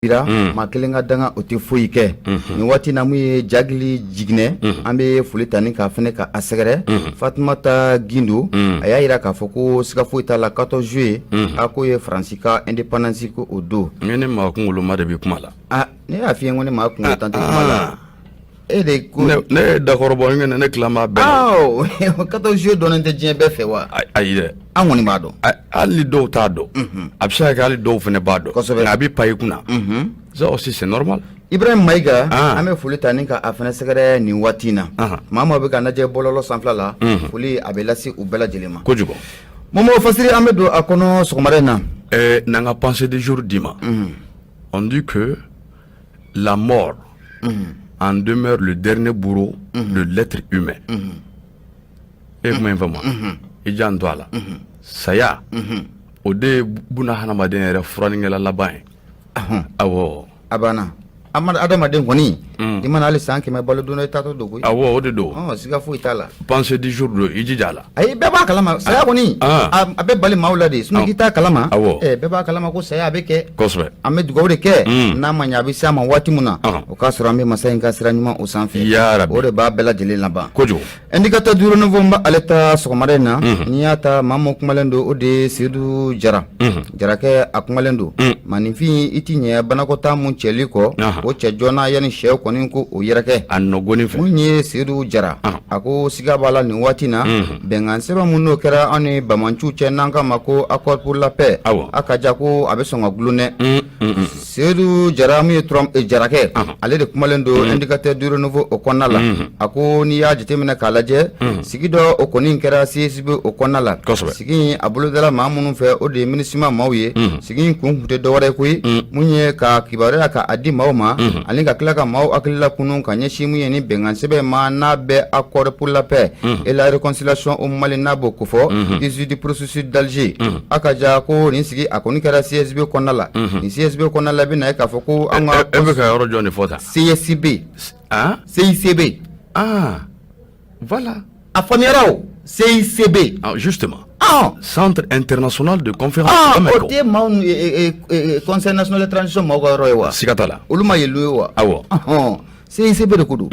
Bira maa kelen ka danga o tɛ foyi kɛ nin waati na mun ye Jagili Jiginɛ an bɛ foli ta ni k'a fana ka a sɛgɛrɛ Fatumata Gindo a y'a jira k'a fɔ ko siga foyi t'a la 14 juillet a k'o ye Faransi ka indépendance ko o don. Ne ni maa kunkoloma de bɛ kuma la. Ne y'a f'i ye ko ne maa kunkolontan tɛ kuma la. E de ko ne ye dakɔrɔbɔ n ne tilama bɛɛ. 14 juillet dɔnnen tɛ diɲɛ bɛɛ fɛ wa? Ayi dɛ. An kɔni b'a dɔn. Hali dɔw t'a dɔn, a bɛ se ka kɛ hali dɔw fana b'a dɔn, kosɛbɛ, nka a bɛ pan i kunna, ça aussi c'est normal. Ibrahim Mayiga, an bɛ foli ta ni ka a fana sɛgɛrɛ nin waati in na, maa maa bɛ k'an lajɛ bɔlɔlɔ sanfɛla la, foli a bɛ lase u bɛɛ lajɛlen ma. Kojugu. Momo Fasiri, an bɛ don a kɔnɔ sɔgɔmada in na. Na n ka pensée du jour d'i ma. On dit que la mort en demeure le dernier bourreau de l'être humain. E ye kuma in faamu? I jan to a la, saya o de ye buna hadamaden yɛrɛ furanikɛla laban ye, awɔ. A banna, adamaden kɔni, i mana hali san 100 balo, don dɔ i taatɔ don koyi. Awɔ, o de don. Siga foyi t'a la. Pensée du jour don, i jija a la. Ayi, bɛɛ b'a kalama, saya kɔni a bɛ bali maaw la de, sinon k'i t'a kalama. Bɛɛ b'a kalama ko saya a bɛ kɛ. Kosɛbɛ. An bɛ dugawu de kɛ, n'a ma ɲɛ a bɛ se a ma waati min na, o k'a sɔrɔ an bɛ masa in ka sira ɲuman o sanfɛ. Yarabi. O de b'a bɛɛ lajɛlen laban. Kojugu. Indicateur du renouveau n b'ale ta sɔgɔmada in na. N'i y'a ta, maa min kumalen don, o de ye Seyidu Jara. Jarakɛ, a kumalen don. Maaninfin, i tɛ ɲɛ banakɔtaa mun cɛli kɔ, o cɛ joona yanni sɛ kɔni ko o yɛrɛkɛ. A nɔgɔnin fɛ. Mun ye Seyidu Jara, a ko siga b'a la nin waati na, bɛnkan sɛbɛn mun n'o kɛra an ni banbaanciw cɛ, n'an k'a ma ko accord pour la paix, a ka ja ko a bɛ sɔn ka gulon dɛ. Seyidu Jara, min ye Jarakɛ, ale de kumalen don Indicateur du renouveau o kɔnɔna la. A ko n'i y'a jateminɛ k'a lajɛ, sigi dɔ o kɔni kɛra CICB o kɔnɔna la. Sigi in a bolodala maa minnu fɛ, o de ye MINUSMA maaw ye. Sigi in kun tun tɛ dɔwɛrɛ koyi, mun ye ka kibaruya ka a di maaw ma ani ka tila ka maaw hakilila kunun ka ɲɛsin mun ye ni bɛnkan sɛbɛn ma, n'a bɛ accord pour la paix et la réconciliation au Mali, n'a b'o kofɔ, issu du processus d'Alger. A ka ja ko nin sigi a kɔni kɛra CSB kɔnɔna la. Nin CSB kɔnɔna la, i bɛna ye k'a fɔ ko an ka E bɛ ka yɔrɔ jɔn de fɔ tan? CSB. CICB. Ah, voilà. A faamuyara o, CICB. Ah, justement. Centre international de conférence. O tɛ maaw Conseil national de transition maaw ka yɔrɔ ye wa? Siga t'a la. Olu ma yɛlɛ ye wa? Awɔ. CICB de ko don.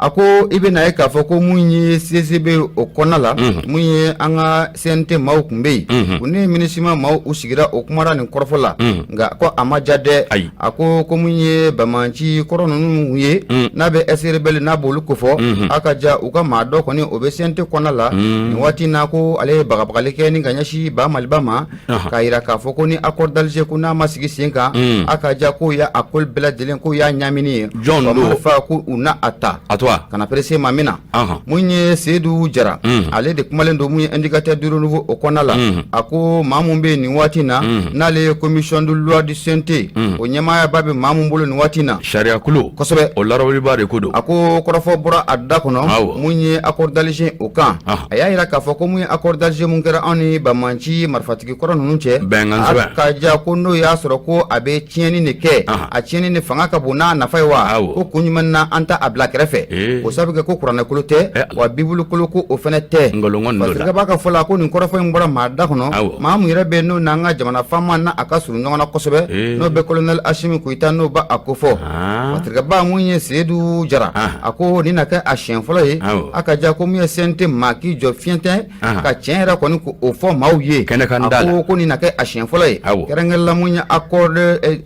A ko i bɛna ye k'a fɔ ko mun ye CICB o kɔnɔna la, mun ye an ka CNT maaw tun bɛ yen, u ni MINUSMA maaw u sigira, o kumara nin kɔrɔfɔ la, nka ko a ma ja dɛ. Ayi. A ko ko mun ye banbaanci kɔrɔ ninnu ye, n'a bɛ ex-rebelle, n'a b'olu kofɔ, a ka ja u ka maa dɔ kɔni o bɛ CNT kɔnɔna la nin waati in na, ko ale ye bagabagali kɛ ni ka ɲɛsin ba Maliba ma, k'a jira k'a fɔ ko ni accord d'Alger ko n'a ma sigi sen kan, a ka ja ko ya a ko bɛɛ lajɛlen ko y'a ɲamini ye. Jɔn don? Marifa ko u na a ta. A to. Kana pressé maa min na. Mun ye Seyidu Jara, ale de kumalen don mun ye Indicateur du renouveau o kɔnɔna la. A ko maa mun bɛ yen nin waati in na, n'ale ye commission de loi du CNT o ɲɛmaayaba bɛ maa mun bolo nin waati in na. Sariyakulu. Kosɛbɛ. O larawuliba de ko don. A ko kɔrɔfɔ bɔra a da kɔnɔ mun ye accord d'Alger o kan. A y'a jira k'a fɔ ko mun ye accord d'Alger mun kɛra anw ni banbaanci marifatigi kɔrɔ ninnu cɛ, bɛnkan sɛbɛn, a ka ja ko n'o y'a sɔrɔ ko a bɛ tiɲɛni de kɛ, a tiɲɛni de fanga ka bon n'a nafa ye wa, ko kun jumɛn na an ta a bila kɛrɛfɛ? O sabu kɛ ko kuranɛkolo tɛ wa, bibulukolo ko o fana tɛ. Nkalon. B'a ka fɔ la ko nin kɔrɔfɔ in bɔra maa da kɔnɔ, maa mun yɛrɛ bɛ n'o n'an ka jamana faama n'a ka surun ɲɔgɔn na kosɛbɛ, n'o bɛ colonel Asimi Goyita, n'o b'a a kofɔ. Fasirikɛba, mun ye Seyidu Jara, a ko nin na kɛ a siɲɛ fɔlɔ ye, a ka ja ko mun ye CNT maa k'i jɔ fiɲɛ tɛ ka tiɲɛ yɛrɛ kɔni ko o fɔ maaw ye. Kɛnɛ da ko nin na kɛ a siɲɛ fɔlɔ ye, kɛrɛnkɛrɛnla mun ye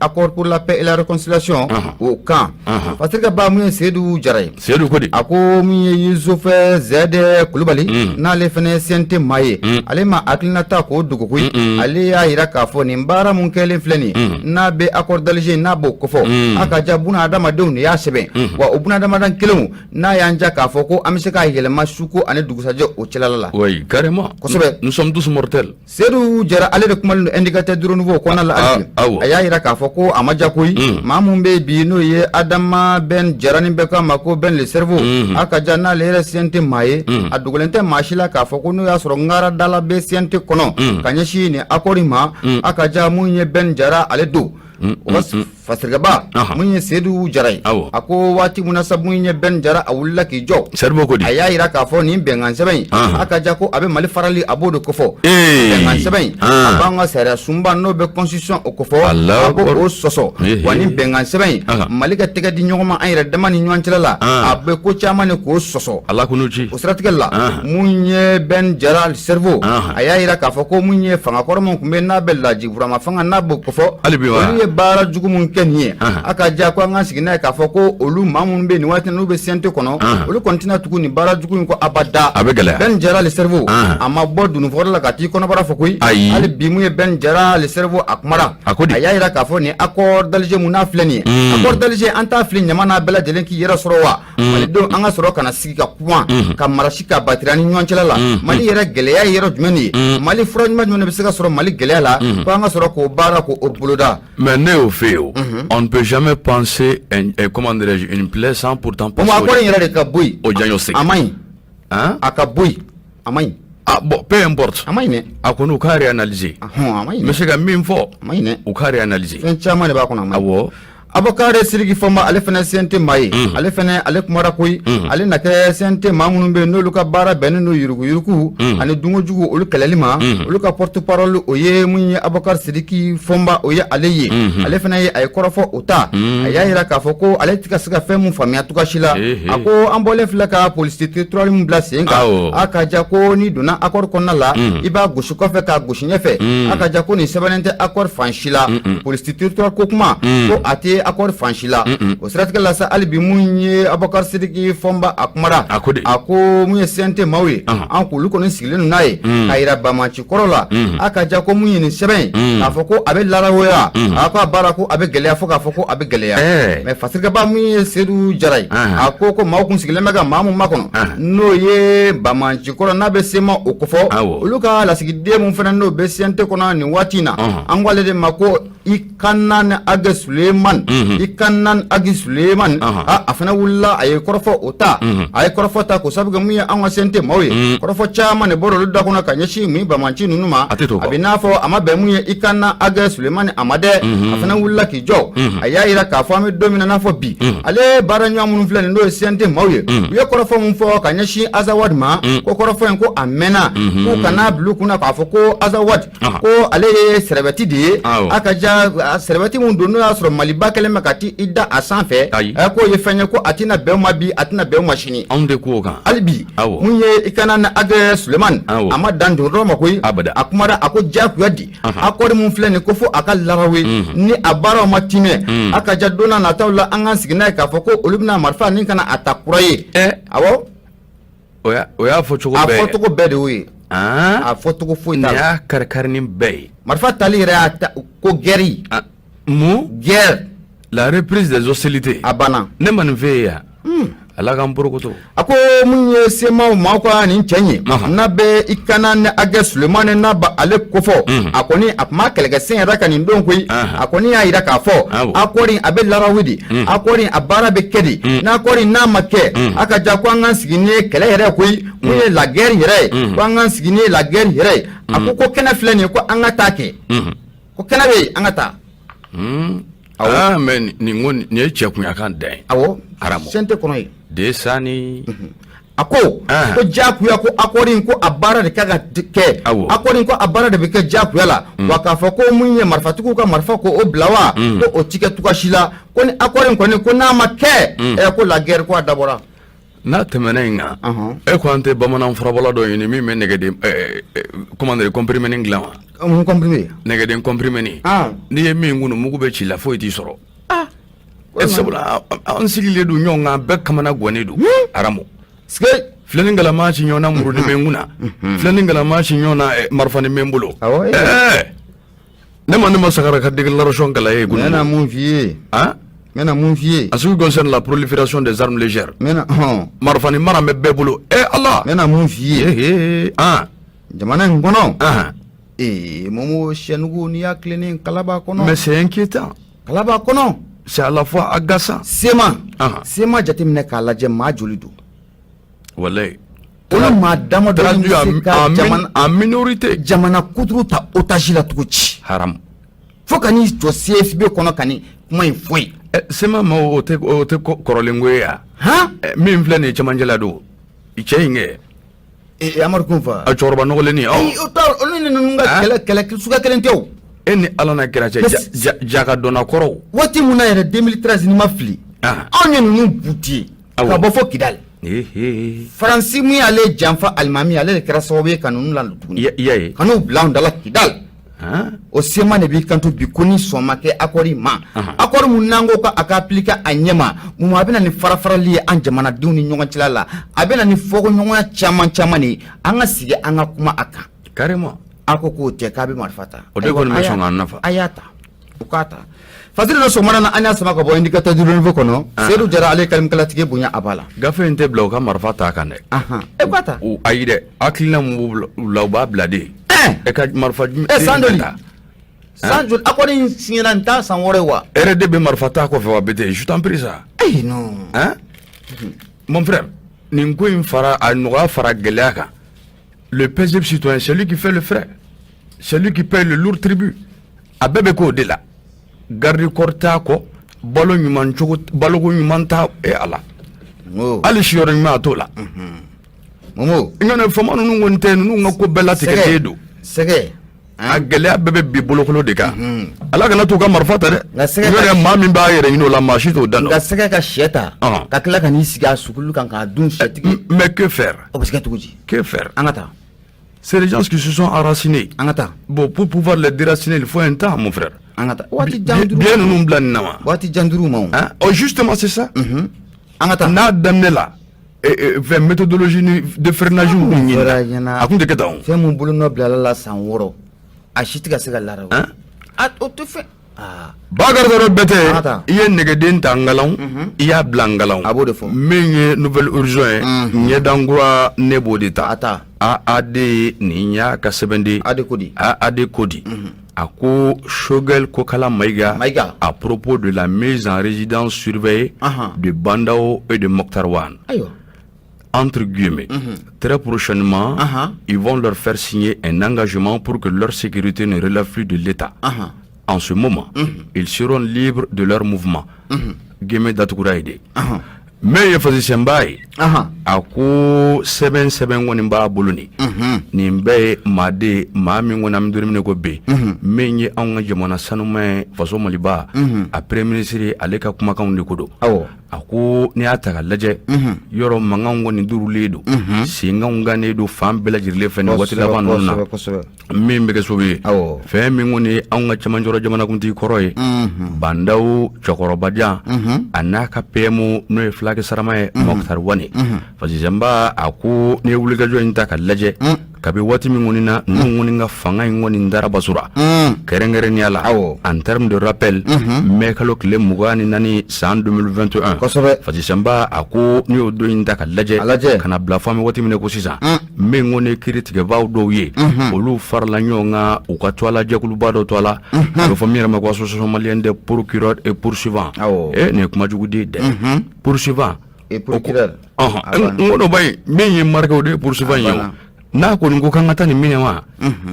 accord pour la paix et la réconciliation o kan. Fasirikɛba, mun ye Seyidu Jara ye. Seyidu ko di? A ko min ye Yusufu Zɛdɛ Kulubali, n'ale fana ye CNT maa ye, ale ma hakilina ta k'o dogo koyi. Ale y'a jira k'a fɔ nin baara mun kɛlen filɛ nin, n'a bɛ accord d'Alger, n'a b'o kofɔ, a ka ja buna adamadenw de y'a sɛbɛn wa, o buna adamaden kelenw n'a y'an ja k'a fɔ ko an bɛ se k'a yɛlɛma suko ani dugusajɛ o cɛla la. Oui, carrément. Kosɛbɛ. Nous sommes tous mortels. Seyidu Jara, ale de kumalen don Indicateur du renouveau kɔnɔna la hali bi. A y'a jira k'a fɔ ko a ma ja koyi. Maa mun bɛ bi, n'o ye Adama Ben Jara, ni bɛɛ k'a ma ko Ben le cerveau, a ka ja n'ale yɛrɛ CNT maa ye, a dogolen tɛ maa si la k'a fɔ ko n'o y'a sɔrɔ ŋara dala bɛ CNT kɔnɔ ka ɲɛsin nin accord in ma, a ka ja mun ye Ben Jara, ale don. O ka Fasirikɛba mun ye Seyidu Jara ye a ko waati mun na sa mun ye Ben Jara a wulila k'i jɔ Cerveau ko di a y'a jira k'a fɔ nin bɛnkan sɛbɛn in a ka ja ko a bɛ Mali farali a b'o de kofɔ bɛnkan sɛbɛn in a b'an ka sariya sunba n'o bɛ constitution o kofɔ a b'o sɔsɔ wa nin bɛnkan sɛbɛn in Mali ka tɛgɛ di ɲɔgɔn ma an yɛrɛ dama ni ɲɔgɔn cɛla la a bɛ ko caman de k'o sɔsɔ Ala k'u ci o siratigɛ la mun ye Ben Jara Cerveau a y'a jira k'a fɔ ko mun ye fanga kɔrɔ min tun bɛ n'a bɛ Laji Burama fanga n'a b'o kofɔ olu ye baara jugu min kɛ nin ye a ka ja ko an ka sigi n'a ye k'a fɔ ko olu maa minnu bɛ nin waati n'u bɛ CNT kɔnɔ olu kɔni tɛna tugu nin baara jugu in kɔ abada a bɛ gɛlɛya Ben Jara le Cerveau a ma bɔ dununfɔyɔrɔ la ka t'i kɔnɔbara fa koyi hali bi mun ye Ben Jara le Cerveau a kumara a ko a y'a jira k'a fɔ nin accord d'Alger mun n'a filɛ nin ye accord d'Alger an t'a fili ɲama n'a bɛɛ lajɛlen k'i yɛrɛ sɔrɔ wa malidenw an ka sɔrɔ ka na sigi ka kuma ka marasi ka batira ni ɲɔgɔn cɛla la mali yɛrɛ gɛlɛya ye yɔrɔ jumɛn de ye mali fura ɲuman jumɛn de bɛ se ka sɔrɔ mali gɛlɛya la ko an ka sɔrɔ k'o baara k'o boloda Mais ne y'o fɛ yen o on ne peut jamais panser comment dirais-je une plaie sans pourtant passer o accord in yɛrɛ de ka bɔ yen au diagnostic a man ɲi a ka bɔ yen a man ɲi ah bon peu importe a man ɲi dɛ a kɔni u k'a réanalyser a man ɲi n bɛ se ka min fɔ a man ɲi dɛ u k'a réanalyser fɛn caman de b'a kɔnɔ a man ɲi awɔ Abubakari Sidiki Fɔnba ale fana CNT maa ye ale fana ale kumara koyi ale na kɛ CNT maa minnu bɛ yen n'olu ka baara bɛnnen don yuruguyurugu ani dunkojugu olu kɛlɛli ma olu ka porte parole o ye mun ye Abubakari Sidiki Fɔnba o ye ale ye ale fana ye a ye kɔrɔfɔ o ta a y'a jira k'a fɔ ko ale tɛ ka se ka fɛn mun faamuya cogoya si la a ko an bɔlen filɛ ka police territoriale min bila sen kan a ka ja ko n'i donna accord kɔnɔna la i b'a gosi kɔfɛ k'a gosi ɲɛfɛ a ka ja ko nin sɛbɛnnen tɛ accord fan si la police territoriale ko kuma ko a tɛ accord fan si la o siratigɛ la sa hali bi mun ye Abubakar Sidiki Fɔnba a kumara a ko a ko mun ye CNT maaw ye an k'olu kɔni sigilen don n'a ye k'a jira banbaanci kɔrɔ la a ka ja ko mun ye nin sɛbɛn ye k'a fɔ ko a bɛ larawoya a ko a baara ko a bɛ gɛlɛya fo k'a fɔ ko a bɛ gɛlɛya mais fasirikɛba mun ye Seyidu Jara ye a ko ko maaw kun sigilen bɛ ka maa mun makɔnɔ n'o ye banbaanci kɔrɔ n'a bɛ CMA o kofɔ olu ka lasigiden mun fana n'o bɛ CNT kɔnɔ nin waati in na an ko ale de ma ko Ikanan Ag Suleman Ikanan Ag Suleman a fana wulila a ye kɔrɔfɔ o ta a ye kɔrɔfɔ ta k'o sabu kɛ mun ye an ka CNT maaw ye kɔrɔfɔ caman de bɔra olu da kɔnɔ ka ɲɛsin min banbaanci ninnu ma a bɛ n'a fɔ a ma bɛn mun ye Ikanan Ag Suleman a ma dɛ a fana wulila k'i jɔ a y'a jira k'a fɔ an bɛ don min na n'a fɔ bi ale baara ɲɔgɔn minnu filɛ nin n'o ye CNT maaw ye u ye kɔrɔfɔ min fɔ ka ɲɛsin Azawad ma ko kɔrɔfɔ in ko a mɛnna k'u kana bila u kunna k'a fɔ ko Azawad ko ale ye sɛrɛbɛti de ye a ka ja sɛrɛbɛti min don n'o y'a sɔrɔ Maliba kɛlen bɛ ka taa i da a sanfɛ k'o ye fɛn ye ko a tɛna bɛn u ma bi a tɛna bɛn u ma sini anw de k'o kan hali bi mun ye Ikanan Ag Suleman a ma dan jɔyɔrɔ ma koyi a kumara a ko diyagoya di accord mun filɛ nin ko fo a ka larawe ni a baaraw ma timɛ a ka ja don nataw la an k'an sigi n'a ye k'a fɔ ko olu bɛna marifa ni ka na a ta kura ye awɔ o y'a fɔ cogo a fɔcogo bɛɛ de y'o ye a fɔcogo foyi t'a la nin y'a kari-karinin bɛɛ ye marifa tali yɛrɛ y'a ta ko guerre mun guerre la reprise des hostilités a banna ne ma nin f'e ye yan Ala k'an porokoto a ko mun ye CMA maaw ka nin cɛ ye n'a bɛ Ikanan Ag Suleman n'a bɛ ale kofɔ a kɔni a tun b'a kɛlɛkɛsen yɛrɛ kan nin don koyi a kɔni y'a jira k'a fɔ accord in a bɛ larawe de accord in a baara bɛ kɛ de n'accord in n'a ma kɛ a ka ja ko an k'an sigi ni kɛlɛ yɛrɛ koyi mun ye la guerre yɛrɛ ye ko an k'an sigi ni la guerre yɛrɛ ye a ko ko kɛnɛ filɛ nin ye ko an ka taa kɛ ko kɛnɛ bɛ yen an ka taa aa mais nin ko nin ye cɛkunyakan dan ye awɔ haramu CNT kɔnɔ yen desani a ko ko diyagoya ko accord in ko a baara de kan ka kɛ accord in ko a baara de bɛ kɛ diyagoya la wa k'a fɔ ko mun ye marifatigiw ka marifa ko o bila wa ko o ti kɛ cogoya si la ko ni accord in kɔni ko n'a ma kɛ ɛ ko la guerre ko a dabɔra n'a tɛmɛna in kan e ko an tɛ bamanan furabɔla dɔ ɲini min bɛ nɛgɛden comment dire comprimé dilan wa mun comprimé nɛgɛden comprimé n'i ye min kunu mugu bɛ ci la foyi t'i sɔrɔ e sabula an sigilen don ɲɔgɔn kan bɛɛ kamana gannen don haramu filɛ ni galama ci ɲɔgɔn na muruni bɛ n kunna filɛ ni galama ci ɲɔgɔn na marifanin bɛ n bolo ne ma Sagara ka déclaration kalan ye n bɛna mun f'i ye han n bɛna mun f'i ye en ce qui concerne la prolifération des armes légères n bɛna hɔn marifanin mara bɛ bɛɛ bolo eh Ala n bɛna mun f'i ye eh han jamana in kɔnɔ ee Momo sɛnugu n'i y'a tilennen kala b'a kɔnɔ mais c'est inquiétant kala b'a kɔnɔ c'est à la fois agaçant CMA CMA jateminɛ k'a lajɛ maa joli don walayi olu maa damadɔ bɛ se ka jamana en minorité jamana kuturu ta otage la cogo di haram Fo ka n'i jɔ CFB kɔnɔ ka nin kuma in fɔ yen. CMA ma o tɛ kɔrɔlen ko ye yan. Han? Min filɛ nin ye cɛmancɛ la don, cɛ in kɛ. Amadu Kunfa. A cɛkɔrɔba nɔgɔlennin. Ayi, o t'a olu ni ninnu ka kɛlɛ suguya kelen tɛ o. E ni Ala n'a kira cɛ, jaka dɔnna kɔrɔw. Waati min na yɛrɛ 2013 ni ma fili. Anw ye ninnu buti ka bɔ fo Kidali. Faransi min y'ale janfa alimami, ale de kɛra sababu ye ka ninnu ladon tuguni. I y'a ye. Ka n'u bila anw da la Kidali. O CMA de b'i kanto bi ko ni sɔn ma kɛ accord ma, accord mun n'an ko a ka appliquer a ɲɛ ma, mun a bɛ na ni farafarali ye an jamanadenw ni ɲɔgɔn cɛla la, a bɛ na ni fɔkɔɲɔgɔnya caman caman de ye, an ka sigi an ka kuma a kan. Carrément. A ko k'o tɛ, k'a bɛ marifa ta. O de kɔni bɛ sɔn k'an nafa. A y'a ta, u k'a ta. Fasiri dɔ sɔgɔmada na, an y'a sama ka bɔ Indicateur du Renouveau kɔnɔ. Seyidu Jara, ale ye kalimikalatigi bonya a b'a la. Gafe in tɛ bila u ka marifa ta kan dɛ. E k'a ta. Ayi dɛ, hakilina min b'u la, u b'a bila de. E ka marifa san joli? San joli accord in signera nin t'a san 6 ye wa? RD bɛ marifa ta kɔfɛ wa BT, je t'en prie ça. Ayi non. Hein? Mon frère, nin ko in fara a nɔgɔya fara gɛlɛya kan. Le paisible citoyen, c'est lui qui fait le frais. C'est lui qui paye le lourd tribut. A bɛɛ bɛ k'o de la. Garde corps t'a kɔ, balo ɲuman cogo, baloko ɲuman t'a a la. Hali siyɔrɔ ɲuman a t'o la. Momo. Ɲɔntɛ faama ninnu kɔni tɛ, ninnu ka ko bɛɛ latigɛlen don. Sɛgɛ. A gɛlɛya bɛɛ bɛ bi bolokolo de kan. Ala kana t'u ka marifa ta dɛ. Nka sɛgɛ maa min b'a yɛrɛ ɲini o la, maa si t'o da dɔn. Nka sɛgɛ ka sɛ ta. Ka tila ka n'i sigi a sukulu kan k'a dun sɛtigi. Mais que faire? O bɛ se ka cogo di? Que faire? An ka taa. C'est les gens qui se sont enracinés. An ka taa. Bon, pour pouvoir les déraciner, il faut un temps, mon frère. An ka taa. Waati jan duuru. Bien ninnu bila nin na wa? Waati jan duuru ma o. Oh, justement, c'est ça. An ka taa. N'a daminɛ la, fɛn méthodologie ni de freinage kun ɲini a kun tɛ kɛ tan o. Fɛn mun bolonɔ bilala la san 6, a si tɛ ka se ka laada o. O tɛ fɛn. Bakari Dɔrɔ Bɛtɛ, i ye nɛgɛden ta ngalanw, i y'a bila ngalanw. A b'o de fɔ. Min ye Nouvel Horizon ye, ɲɛdankura, ne b'o de ta. A ta. AAD nin y'a ka sɛbɛnden. AD ko di? AAD ko di? A ko Choguel Kokala Maïga, Maïga, à propos de la mise en résidence surveillée de Bah N'Daw et de Moctar Ouane. Ayiwa. Entre guillemets, très prochainement, ils vont leur faire signer un engagement pour que leur sécurité ne relève plus de l'État. En ce moment, ils seront libres de leur mouvement. Guillemets datugura ye de. Min ye Fasisenba ye, a ko sɛbɛn sɛbɛn kɔni b'a bolo nin. Nin bɛɛ ye maaden maa min kɔni an bɛ don min na ko bi, min ye anw ka jamana sanuma ye, faso Maliba, a premier ministre ale ka kumakanw de ko don. A ko n'i y'a ta ka lajɛ, yɔrɔ mankanw kɔni durulen don, senkanw gannen don fan bɛɛ lajɛlen fɛ nin waati laban ninnu na, min bɛ kɛ sababu ye fɛn min kɔni ye anw ka cɛmancɛrɔ jamanakuntigi kɔrɔ ye, Bah N'Daw cɛkɔrɔbajan, a n'a ka PM n'o ye fulakɛ sarama ye, Moctar Ouane. Fasisenba a ko n'i ye wulikajɔ in ta ka lajɛ, kabi waati min kɔni na ninnu kɔni ka fanga in kɔni dara basura, kɛrɛnkɛrɛnnenya la, en terme de rappel, mai kalo tile 24 san 2021. Fasisenba a ko n'i y'o don in ta ka lajɛ, ka na bila fɔ an bɛ waati min na ko sisan, min kɔni ye kiiri tigɛbaaw dɔw ye, olu farala ɲɔgɔn kan u ka tɔgɔla jɛkuluba dɔ tɔgɔ la, a bɛ fɔ min yɛrɛ ma ko Association malienne des procureurs et poursuivants. Nin ye kuma jugu de ye dɛ, poursuivant. Et procureur. N ko dɔ ba ye min ye marqué, o de ye poursuivant ye o. N'a kɔni ko k'an ka taa nin minɛ wa,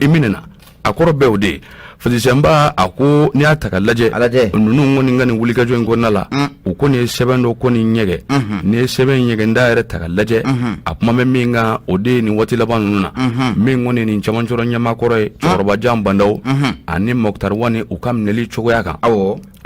i minɛna, a kɔrɔ bɛɛ o de ye. Fasisenba a ko n'i y'a ta ka lajɛ, ninnu kɔni ka nin wulikajɔ in kɔnɔna la, u kɔni ye sɛbɛn dɔ kɔni ɲɛgɛn. N'i ye sɛbɛn in ɲɛgɛn da yɛrɛ ta ka lajɛ, a kuma bɛ min kan, o de ye nin waati laban ninnu na, min kɔni nin cɛmancɛrɔ ɲɛmaa kɔrɔ ye, cɛkɔrɔbajan Bah N'Daw ani Moctar Ouane, u ka minɛli cogoya kan,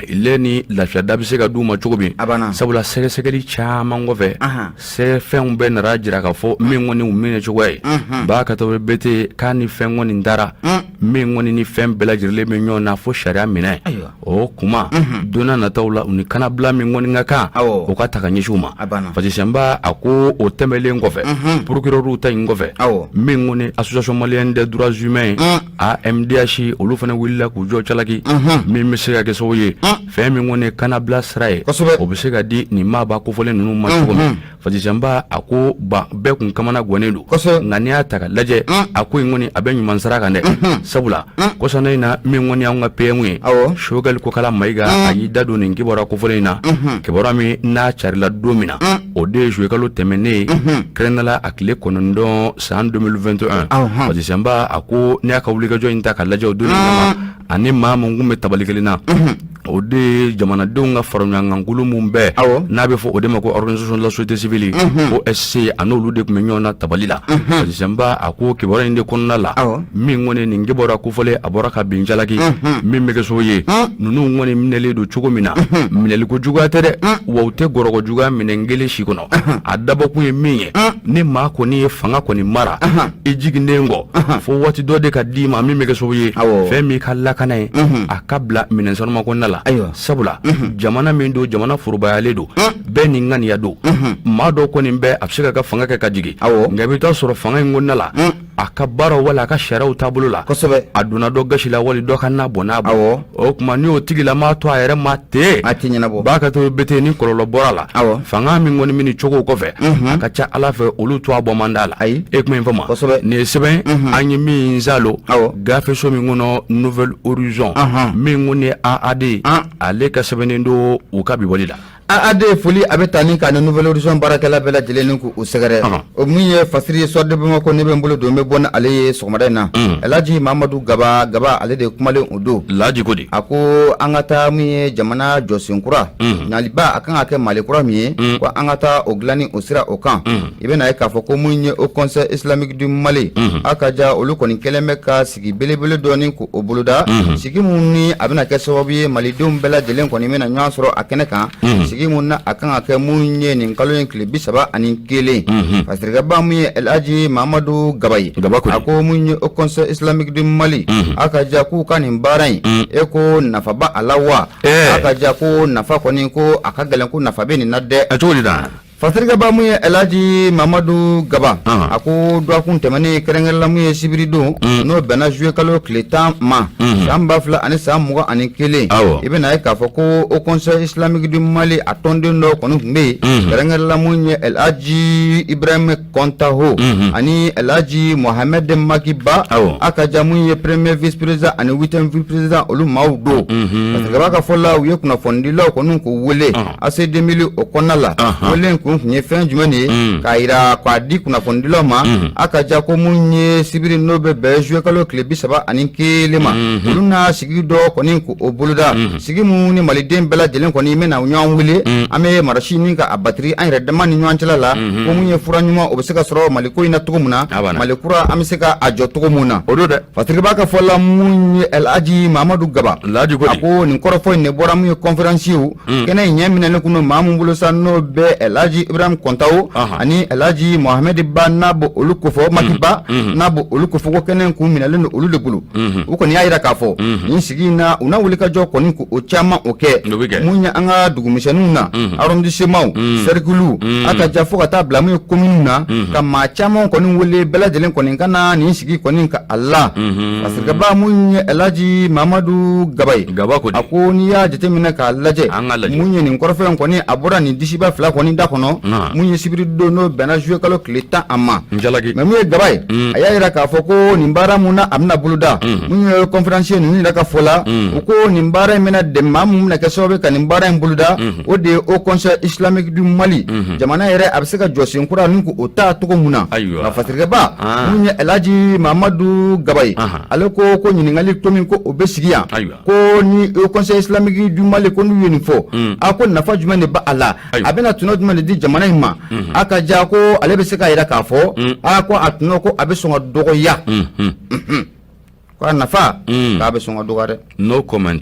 ile ni lafiyada bɛ se ka d'u ma cogo min, sabula sɛgɛsɛgɛli caman kɔfɛ, sɛfɛnw bɛɛ nana jira k'a fɔ min kɔni u minɛ cogoya ye ba ka to bete k'a ni fɛn kɔni dara, min kɔni ni fɛn bɛɛ lajɛlen bɛ ɲɔgɔn na fo sariya minɛ o kuma don nataw la, u ni kanabila min kɔni ka kan, o ka ta ka ɲɛsin u ma. Fasisenba a ko o tɛmɛlen kɔfɛ, procureur ta in kɔfɛ, min kɔni Association malienne des droits humains, AMDH, olu fana wulila k'u jɔ calaki, min bɛ se ka kɛ sababu ye fɛn min kɔni kanabila sira ye, o bɛ se ka di nin maaba kofɔlen ninnu ma cogo min. Fasisenba a ko ba bɛɛ kun kamana gannen don, nka n'i y'a ta ka lajɛ, a ko in kɔni a bɛ ɲuman sira kan dɛ, sabula kɔsana in na, min kɔni y'anw ka PM ye, Choguel Kokala Maïga, a y'i da don nin kibaruya kofɔlen in na, kibaruya min n'a carila don min na. O de ye juillet kalo tɛmɛnen ye, kɛrɛnkɛrɛnnenya la a tile 9 san 2021. Parce Senba a ko n'i y'a ka wulikajɔ in ta ka lajɛ o don kama, ani maa min tun bɛ tabali kelen na, o de ye jamanadenw ka faraɲɔgɔnkankulu min bɛɛ n'a bɛ fɔ o de ma ko organisation de la société civile, OSC, a n'olu de tun bɛ ɲɔgɔn na tabali la. Senba a ko kibaruya in de kɔnɔna la, min kɔni nin kibaruya kofɔlen a bɔra ka bin jalaki min bɛ kɛ sababu ye, ninnu kɔni minɛlen don cogo min na, minɛliko juguya tɛ dɛ, wa u tɛ gɔrɔgɔ juguya minɛn kelen si kɔnɔ. A dabɔkun ye min ye, ni maa kɔni ye fanga kɔni mara i jiginnen kɔ, fo waati dɔ de ka d'i ma min bɛ kɛ sababu ye fɛn min ka lakana ye, a ka bila minɛn sanuma kɔnɔna la. Sabula jamana min don, jamana forobayalen don, bɛɛ ni ŋaniya don. Maa dɔw kɔni bɛ a bɛ se ka ka fanga kɛ ka jigin, nka i bɛ taa sɔrɔ fanga in kɔnɔna la, a ka baara wala a ka sariyaw taabolo la, a donna dɔ gasi la wali dɔ ka na bɔ n'a bɔ. O tuma n'i y'o tigilamaa to a yɛrɛ ma ten, a tɛ ɲɛnabɔ. B'a ka to bete ni kɔlɔlɔ bɔra la, fanga min kɔni bɛ nin cogo kɔfɛ, a ka ca Ala fɛ olu to a bɔ man d'a la. Ayi. E kuma in faamu. Nin ye sɛbɛn an ye min zalo gafeso min kɔnɔ, Nouvel Horizon, min kɔni ye AAD, ale ka sɛbɛnnen don u ka bibɔli la. AAD foli a bɛ taa ni ka ni Nouvel Horizon baarakɛla bɛɛ lajɛlen ni k'u sɛgɛrɛ. O min ye fasiri ye, Soir de Bamako, ne bɛ n bolo don n bɛ bɔ ni ale ye sɔgɔmada in na. Elhaji Mamadu Gaba Gaba, ale de kumalen o don. Laji ko di? A ko an ka taa min ye jamana jɔsen kura naliba, a kan ka kɛ Mali kura min ye, ko an ka taa o dilanni o sira o kan. I bɛna ye k'a fɔ ko min ye Haut Conseil islamique du Mali, a ka ja olu kɔni kɛlen bɛ ka sigi belebele dɔɔni k'o boloda, sigi mun ni a bɛna kɛ sababu ye malidenw bɛɛ lajɛlen kɔni bɛna ɲɔgɔn sɔrɔ a kɛnɛ kan, sigi mun na a kan ka kɛ mun ye nin kalo in tile 31. Fasirikɛba mun ye Elhaji Mamadu Gaba ye, a ko mun ye Haut Conseil islamique du Mali, a ka ja k'u ka nin baara in, e ko nafa b'a la wa? A ka ja ko nafa kɔni, ko a ka gɛlɛn ko nafa bɛ nin na dɛ. Cogo di dan? Fasirikɛba mun ye Elhaji Mamadu Gaba, a ko dɔgɔkun tɛmɛnen, kɛrɛnkɛrɛnla mun ye sibiridon, n'o bɛnna juillet kalo tile 10 ma san 2021, i bɛna ye k'a fɔ ko Haut Conseil islamique du Mali a tɔnden dɔ kɔni tun bɛ yen, kɛrɛnkɛrɛnla mun ye Elhaji Ibrahim Kɔntaho ani Elhaji Mohamed Makiba, a ka ja mun ye premier vice président ani huitième vice président, olu maaw don. Fasirikɛba ka fɔ la, u ye kunnafonidilaw kɔni k'u wele AC 2000 o kɔnɔna la. Wele kun tun ye fɛn jumɛn de ye? K'a yira k'a di kunnafonidilaw ma, a ka ja ko mun ye sibiri n'o bɛ bɛn juillet kalo tile 31 ma, olu na sigi dɔ kɔni k'o boloda, sigi mun ni maliden bɛɛ lajɛlen kɔni bɛna ɲɔgɔn wele, an bɛ marasi ni ka a batiri an yɛrɛ dama ni ɲɔgɔn cɛla la, ko mun ye fura ɲuman o bɛ se ka sɔrɔ Mali ko in na cogo min na, Mali kura an bɛ se ka a jɔ cogo mun na. O don dɛ. Fasirikɛba ka fɔ la, mun ye Elhaji Mamadu Gaba, a ko nin kɔrɔfɔ in de bɔra mun ye conférence kɛnɛ in ɲɛ minɛlen kun don maa mun bolo sa, n'o bɛ Elhaji Ibrahim Kɔntawo ani Elhaji Mohamed Ba, n'a b'o olu kofɔ, Makiba, n'a b'o olu kofɔ, ko kɛnɛ in kun minɛlen don olu de bolo. U kɔni y'a yira k'a fɔ nin sigi in na, u na wuli ka jɔ kɔni k'o caman o kɛ mun ye an ka dugumisɛnninw na, arrondissementw, cercles, a ka ja fo ka taa bila mun ye communes na, ka maa caman kɔni wele, bɛɛ lajɛlen kɔni ka na nin sigi kɔni ka a la. Fasirikɛba mun ye Elhaji Mamadu Gaba ye, a ko n'i y'a jateminɛ k'a lajɛ, mun ye nin kɔrɔfɔ in kɔni a bɔra nin disiba fila kɔni da kɔnɔ, mun ye sibiri don n'o bɛnna juillet kalo tile 10 a ma. Mais mun ye Gaba ye, a y'a yira k'a fɔ ko nin baara mun na a bɛna boloda, mun ye conférencier ninnu yɛrɛ ka fɔ la, u ko nin baara in bɛna dɛmɛ maa mun bɛna kɛ sababu ye ka nin baara in boloda, o de ye Haut Conseil islamique du Mali. Jamana yɛrɛ a bɛ se ka jɔsen kura ni k'o ta cogo mun na. Nka fasirikɛba mun ye Elhaji Mamadu Gaba ye, ale ko ko ɲininkali to min ko o bɛ sigi yan, ko ni Haut Conseil islamique du Mali ko n'u ye nin fɔ, a ko nafa jumɛn de b'a la, a bɛna tɔnɔ jumɛn de di jamana in ma? A ka ja ko ale bɛ se k'a yira k'a fɔ a ko a tɔnɔ ko a bɛ sɔn ka dɔgɔya, ko a nafa k'a bɛ sɔn ka dɔgɔya dɛ. No comment.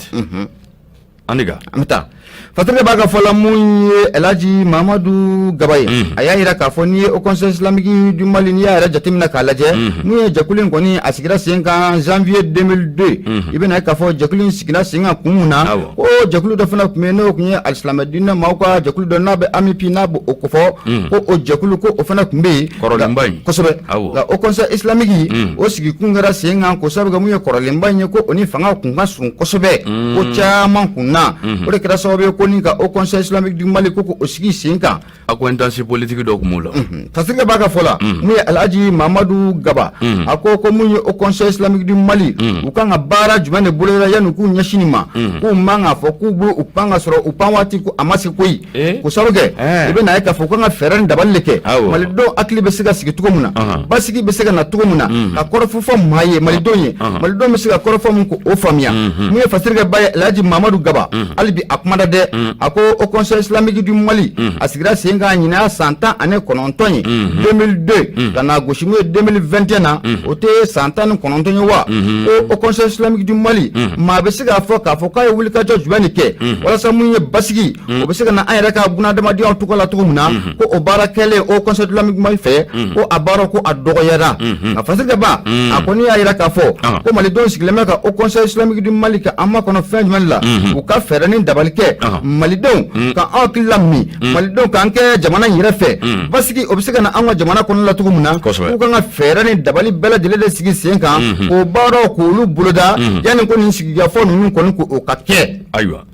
An an bɛ taa. Fasirikɛba ka fɔ la, mun ye Elhaji Mamadu Gaba ye, a y'a yira k'a fɔ n'i ye Haut Conseil islamique du Mali, n'i y'a yɛrɛ jateminɛ k'a lajɛ, mun ye jɛkulu in kɔni a sigira sen kan janvier 2002, i bɛna ye k'a fɔ jɛkulu in sigira sen kan kun mun na, ko jɛkulu dɔ fana tun bɛ yen, n'o tun ye alisilamɛ diinɛ maaw ka jɛkulu dɔ, n'a bɛ AMUPI, n'a b'o kofɔ, ko o jɛkulu ko o fana tun bɛ yen. Kɔrɔlenba in. Kosɛbɛ. Nka Haut Conseil islamique o sigi kun kɛra sen kan k'o sababu kɛ mun ye kɔrɔlenba in ye, ko o ni fanga kun ka surun kosɛbɛ ko caman kun na, o de kɛra sababu sababu ye ko ni ka Haut Conseil islamique du Mali ko k'o sigi sen kan. Accointance politique dɔ tun b'o la. Fasirikɛ b'a ka fɔ la, mun ye Alhaji Mamadu Gaba, a ko mun ye Haut Conseil islamique du Mali, u kan ka baara jumɛn de boloda yanni k'u ɲɛsin nin ma, k'u man k'a fɔ k'u b'u pan ka sɔrɔ u pan waati ko a ma se koyi. K'o sababu kɛ, i bɛ n'a ye k'a fɔ u kan ka fɛɛrɛ ni dabali de kɛ, malidenw hakili bɛ se ka sigi cogo min na, basigi bɛ se ka na cogo min na, ka kɔrɔfɔ fɔ maa ye, malidenw ye, malidenw bɛ se ka kɔrɔfɔ min k'o faamuya. Mun ye fasirikɛ ba ye, Alhaji Mamadu Gaba, hali bi a kumada dɛ, a ko Haut Conseil islamique du Mali a sigira sen kan ɲinan san 19 ye, 2002 ka na gosi mun ye 2021 na, o tɛ san 19 ye wa? Ko Haut Conseil islamique du Mali, maa bɛ se k'a fɔ k'a fɔ k'a ye wulikajɔ jumɛn de kɛ walasa mun ye basigi, o bɛ se ka na an yɛrɛ ka bunadamadenyaw tɔgɔ la cogo min na, ko o baara kɛlen Haut Conseil islamique du Mali fɛ, ko a baara ko a dɔgɔyara. Nka fasirikɛ ba, a kɔni y'a jira k'a fɔ ko malidenw sigilen bɛ ka Haut Conseil islamique du Mali ka an makɔnɔ fɛn jumɛn la, u ka fɛɛrɛ ni dabali kɛ malidenw ka an hakili lamin, malidenw k'an kɛ jamana in yɛrɛ fɛ, basigi o bɛ se ka na an ka jamana kɔnɔ la cogo min na, k'u kan ka fɛɛrɛ ni dabali bɛɛ lajɛlen de sigi sen kan, k'o baaraw k'olu boloda yanni ko nin sigikafɔ ninnu kɔni k'o ka kɛ. Ayiwa.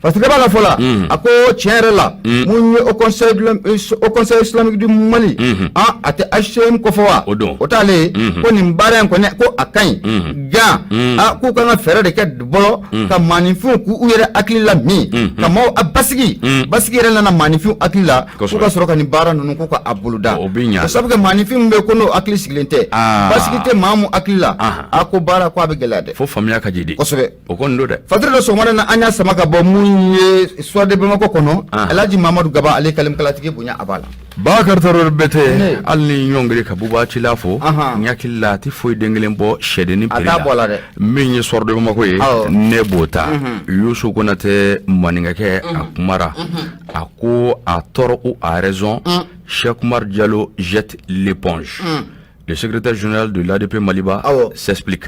Fasirikɛ b'a ka fɔ la, a ko tiɲɛ yɛrɛ la, mun ye Haut Conseil islamique du Mali, a tɛ HCM kɔfɔ wa? O don. O t'ale ye, ko nin baara in kɔni ko a ka ɲi nka a k'u kan ka fɛɛrɛ de kɛ bɔlɔ ka maaninfinw k'u yɛrɛ hakili la min ka maaw a basigi, basigi yɛrɛ nana maaninfinw hakili la, k'u ka sɔrɔ ka nin baara ninnu ko ka a boloda. O bɛ ɲa. O sabu kɛ maaninfin min bɛ yen ko n'o hakili sigilen tɛ, basigi tɛ maa mun hakili la, a ko baara ko a bɛ gɛlɛya dɛ. Fo faamuya ka ji di. Kosɛbɛ. O kɔni don dɛ. Fatiri dɔ sɔgɔmada na, an y'a sama ka bɔ mun ye Soir de Bamako kɔnɔ, Alhaji Mamadu Gaba, ale kalimakalatigi bonya a b'a la. Bakari Tarawele Bɛtɛ, hali ni ɲɔngiri ka Buba Cila fo, n hakili la a tɛ foyi den kelen bɔ sɛdennin A t'a bɔ a la dɛ. Min ye Soir de Bamako ye, ne b'o ta. Yusu Konatɛ maninkakɛ, a kumara, a ko à tort ou à raison, Cheikh Oumar Diallo jette l'éponge. Le secrétaire général de l'ADP Maliba s'explique.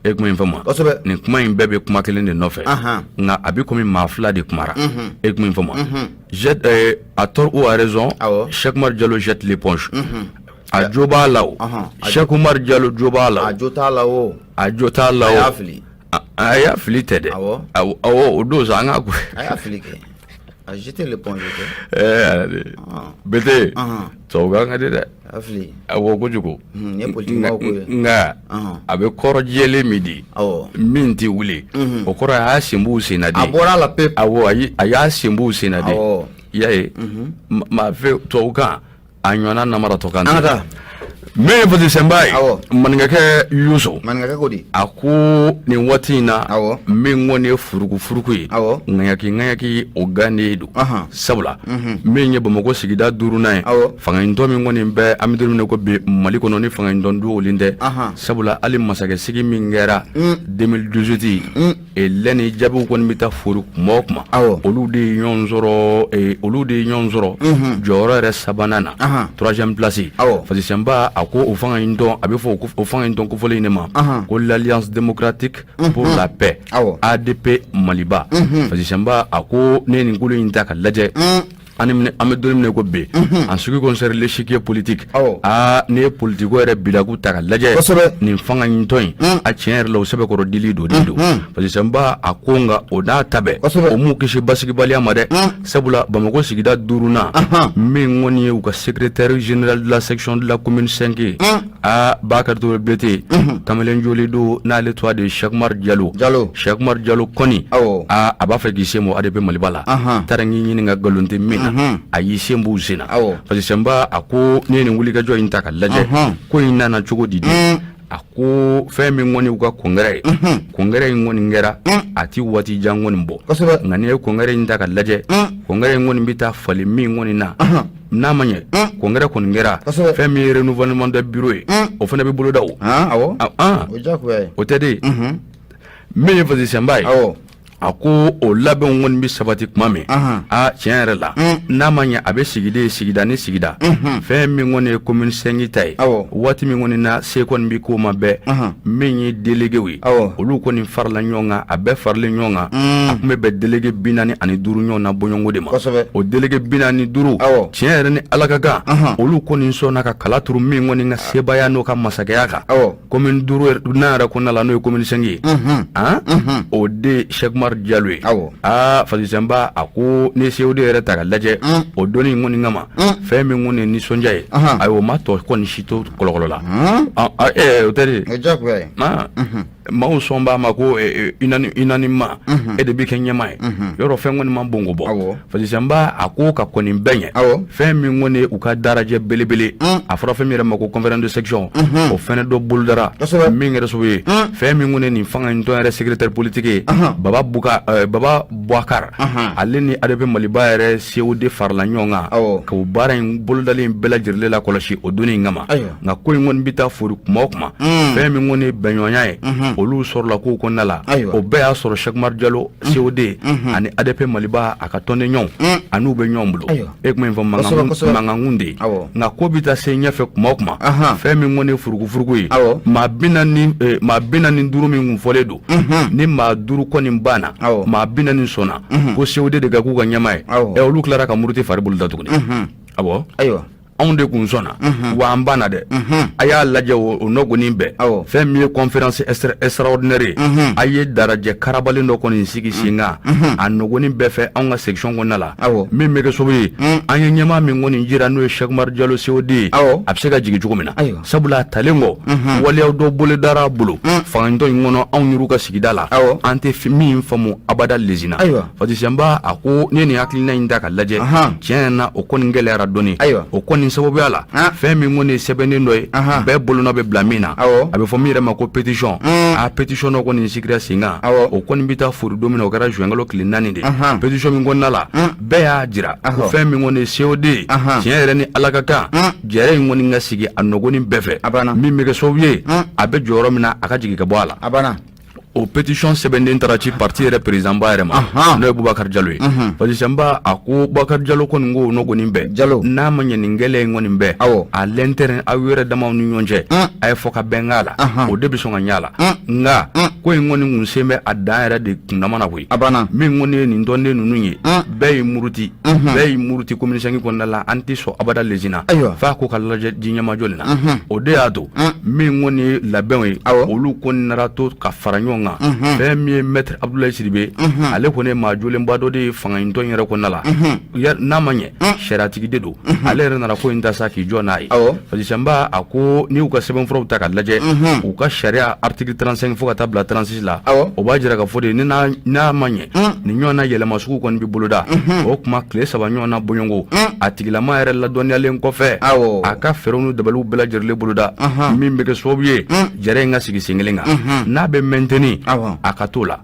E kuma in faamu? Kosɛbɛ. Nin kuma in bɛɛ bɛ kuma kelen de nɔfɛ, nka a bɛ komi maa fila de kumara. E kuma in faamu? Jette, à tort ou à raison, Cheikh Oumar Diallo jette l'éponge. A jo b'a la o. Cheikh Oumar Diallo jo b'a la o. A jo t'a la o. A jo t'a la o. A y'a fili. A y'a fili tɛ dɛ. Awɔ, o don sa an k'a ko. A y'a fili kɛ. A jeté l'éponge kɛ. Ɛɛ Bete, tubabukan ka di dɛ. A fili. Awɔ, kojugu. Nin ye politique maaw ko ye. Nka a bɛ kɔrɔ jɛlen min di, min tɛ wuli, o kɔrɔ a y'a sen b'u sen na de. A bɔra a la pewu. Awɔ, ayi, a y'a sen b'u sen na de. I y'a ye, maa fɛ tubabukan a ɲɔgɔnna namaratɔ kan tɛ. An ka taa. Min ye Fati Sɛnba ye, maninkakɛ Yusu. Maninkakɛ ko di? A ko nin waati in na, min kɔni ye furukufuruku ye, ŋaɲaki ŋaɲaki o gannen don. Sabula min ye Bamakɔ sigida duurunan ye, fangaɲinitɔn min kɔni bɛ an bɛ don min na ko bi Mali kɔnɔ, ni fangaɲinitɔn dogolen tɛ. Sabula hali masakɛsigi min kɛra 2018, lɛni jaabiw kɔni bɛ taa fori kuma o kuma, olu de ye ɲɔgɔn sɔrɔ, olu de ye ɲɔgɔn sɔrɔ jɔyɔrɔ yɛrɛ sabanan na, troisième place. Fati Sɛnba a ko o fangaɲinitɔn, a bɛ fɔ o fangaɲinitɔn kofɔlen in de ma ko l'Alliance démocratique pour la paix, ADP Maliba. Fati Sɛnba a ko ne ye nin kolo in ta ka lajɛ, an bɛ don min na ko bi, en ce qui concerne l'échiquier politique, aa, n'i ye politiko yɛrɛ bilaku ta ka lajɛ, nin fanga ɲintɔ in, a tiɲɛ yɛrɛ la, o sɛbɛkɔrɔ dili don de don. Parce que Sɛnba a ko nka o n'a ta bɛɛ, o m'u kisi basigibaliya ma dɛ. Sabula Bamakɔ sigida duurunan, min kɔni ye u ka secrétaire général de la section de la commune 5 ye, aa, Bakari Touré Berete, kamalen joli don n'ale tɔgɔ de ye Cheikh Oumar Diallo. Cheikh Oumar Diallo kɔni, aa, a b'a fɛ k'i sen bɔ ADP Maliba la. Taara n k'i ɲininka nkalon tɛ min na, a y'i sen b'u sen na. Parce que Sɛnba a ko ne ye nin wulikajɔ in ta ka lajɛ, ko in nana cogo di de? A ko fɛn min kɔni y'u ka congrès ye, congrès in kɔni kɛra a ti waati jan kɔni bɔ. Nka n'i ye congrès in ta ka lajɛ, congrès in kɔni bɛ taa falen min kɔni na, n'a ma ɲɛ congrès kɔni kɛra, fɛn min ye renouvellement de bureau ye, o fana bɛ boloda o. O tɛ de min ye Fati Sɛnba ye. A ko o labɛnw kɔni bɛ sabati tuma min, aa, tiɲɛ yɛrɛ la, n'a ma ɲɛ a bɛ sigiden sigida ni sigida, fɛn min kɔni ye commune 5 ta ye, waati min kɔni na se kɔni bɛ k'o ma bɛɛ, min ye déléguéw ye, olu kɔni farala ɲɔgɔn kan, a bɛɛ faralen ɲɔgɔn kan, a tun bɛ bɛn délégué 45 ɲɔgɔn na bɔɲɔgɔnko de ma. O délégué 45, tiɲɛ yɛrɛ ni Ala ka kan, olu kɔni sɔnna ka kala turu min kɔni ka sebaaya n'o ka masakɛya kan commune duuru n'a yɛrɛ kɔnɔna la, n'o ye commune 5 ye, o de Cheikh Oumar Umaru Jalo ye, aa Fazisɛnba, a ko ni COD yɛrɛ ta ka lajɛ o doni in kɔni kama, fɛn min kɔni ye nisɔndiya ye, ayiwa, o ma tɔ kɔni si to kɔlɔkɔlɔ la. O tɛ de, maaw sɔn b'a ma ko unanimement e de bɛ kɛ ɲɛmaa ye, yɔrɔ fɛn kɔni man bon ko bɔ. Fazisɛnba, a ko ka kɔni bɛɛ ɲɛ, fɛn min kɔni u ka darajɛ belebele, a fɔra fɛn min yɛrɛ ma ko conférence de section, o fɛnɛ dɔ bolodara, min kɛra sababu ye fɛn min kɔni nin fanga in tɔn yɛrɛ secrétaire politique ye, Baba Buka, Baba Boubacar, ale ni ADP Maliba yɛrɛ COD farala ɲɔgɔn kan k'o baara in bolodalen bɛɛ lajɛlen la kɔlɔsi o don in kama. Nka ko in kɔni bɛ taa fori kuma o kuma, fɛn min kɔni ye bɛnɲɔgɔnya ye, olu sɔrɔla kow kɔnɔna la. O bɛɛ y'a sɔrɔ Cheick Oumar Diallo COD ani ADP Maliba a ka tɔnden ɲɔgɔn an'u bɛ ɲɔgɔn bolo. E kuma in fɔ mankankun de ye. Nka ko bɛ taa se ɲɛfɛ kuma o kuma, fɛn min kɔni ye furugufurugu ye, maa 45 min kun fɔlen don, ni maa 5 kɔni banna, maa 40 sɔnna ko COD de ka k'u ka ɲɛmaa ye. Ɛ, olu tilara ka muruti fari bolo da tuguni. Awɔ, ayiwa, anw de kun sɔnna, wa an banna dɛ. A y'a lajɛ o nɔgɔnin bɛɛ, fɛn min ye conférence extraordinaire ye, a ye darajɛ karabalen dɔ kɔni sigi sen kan a nɔgɔnin bɛɛ fɛ anw ka section kɔnɔna la, min bɛ kɛ sababu ye an ye ɲɛmaa min kɔni jira, n'o ye Cheick Oumar Diallo COD ye, a bɛ se ka jigin cogo min na. Sabula a talen kɔ, waleya dɔ bolodara a bolo fangantɔn in kɔnɔ, anw yɛrɛw ka sigida la, an tɛ min faamu abada lezina. Fazisɛnba, a ko ne nin hakilina in ta ka lajɛ, tiɲɛ na, o kɔni gɛlɛyara dɔɔni. O kɔni sababuya la, fɛn min kɔni ye sɛbɛnnen dɔ ye, bɛɛ bolonɔ bɛ bila min na, a bɛ fɔ min yɛrɛ ma ko pétition. A pétition dɔ kɔni sigira sen kan, o kɔni bɛ taa fori don min na, o kɛra juin kalo tile 4 de. Pétition min kɔnɔna la, bɛɛ y'a jira ko fɛn min kɔni ye COD ye, tiɲɛ yɛrɛ ni Ala ka kan, jɛrɛ in kɔni ka sigi a nɔgɔnin bɛɛ fɛ, min bɛ kɛ sababu ye a bɛ jɔyɔrɔ min na, a ka jigin ka bɔ a la. O pétition sɛbɛnden taara ci parti yɛrɛ président ba yɛrɛ ma, n'o ye Boubacar Diallo ye. Fazisɛnba, a ko Boubacar Diallo kɔni ko nɔgɔnin bɛɛ Diallo, n'a ma ɲɛ nin gɛlɛya in kɔni bɛɛ, à l'interne, aw yɛrɛ damaw ni ɲɔgɔn cɛ, a ye fɔ ka bɛn k'a la, o de bɛ sɔn ka ɲɛ a la. Nka ko in kɔni kun sen bɛ a dan yɛrɛ de kundama na koyi. A banna. Min kɔni ye nin tɔnden ninnu ye, bɛɛ y'i muruti, bɛɛ y'i muruti commune 5 kɔnɔna la, an tɛ sɔn abada lezina f'a ko ka lajɛ ji ɲɛmajɔ nin na. O de y'a to min kɔni ye labɛnw ye, olu kɔni nana to ka fara ɲɔgɔn kan. Fɛn min ye maître Abdoulaye Sidibe, ale kɔni ye maa jolenba dɔ de ye fanga in tɔn yɛrɛ kɔnɔna la, n'a ma ɲɛ sariyatigi de don, ale yɛrɛ nana ko in ta sa k'i jɔ n'a ye. Fazisɛnba, a ko n'i y'u ka sɛbɛnfuraw ta ka lajɛ, u ka sariya article 35 fo ka taa bila 36 la, o b'a jira ka fɔ de ni n'a ma ɲɛ nin ɲɔgɔnna yɛlɛma sugu kɔni bɛ boloda, o tuma tile 3 ɲɔgɔnna bɔɲɔgɔnko, a tigilama yɛrɛ ladɔnniyalen kɔfɛ, a ka fɛɛrɛw ni dabaliw bɛɛ lajɛlen boloda, min bɛ kɛ sababu ye jɛrɛ in ka sigi sen kelen kan. N'a bɛ maintenir, a ka t'o la,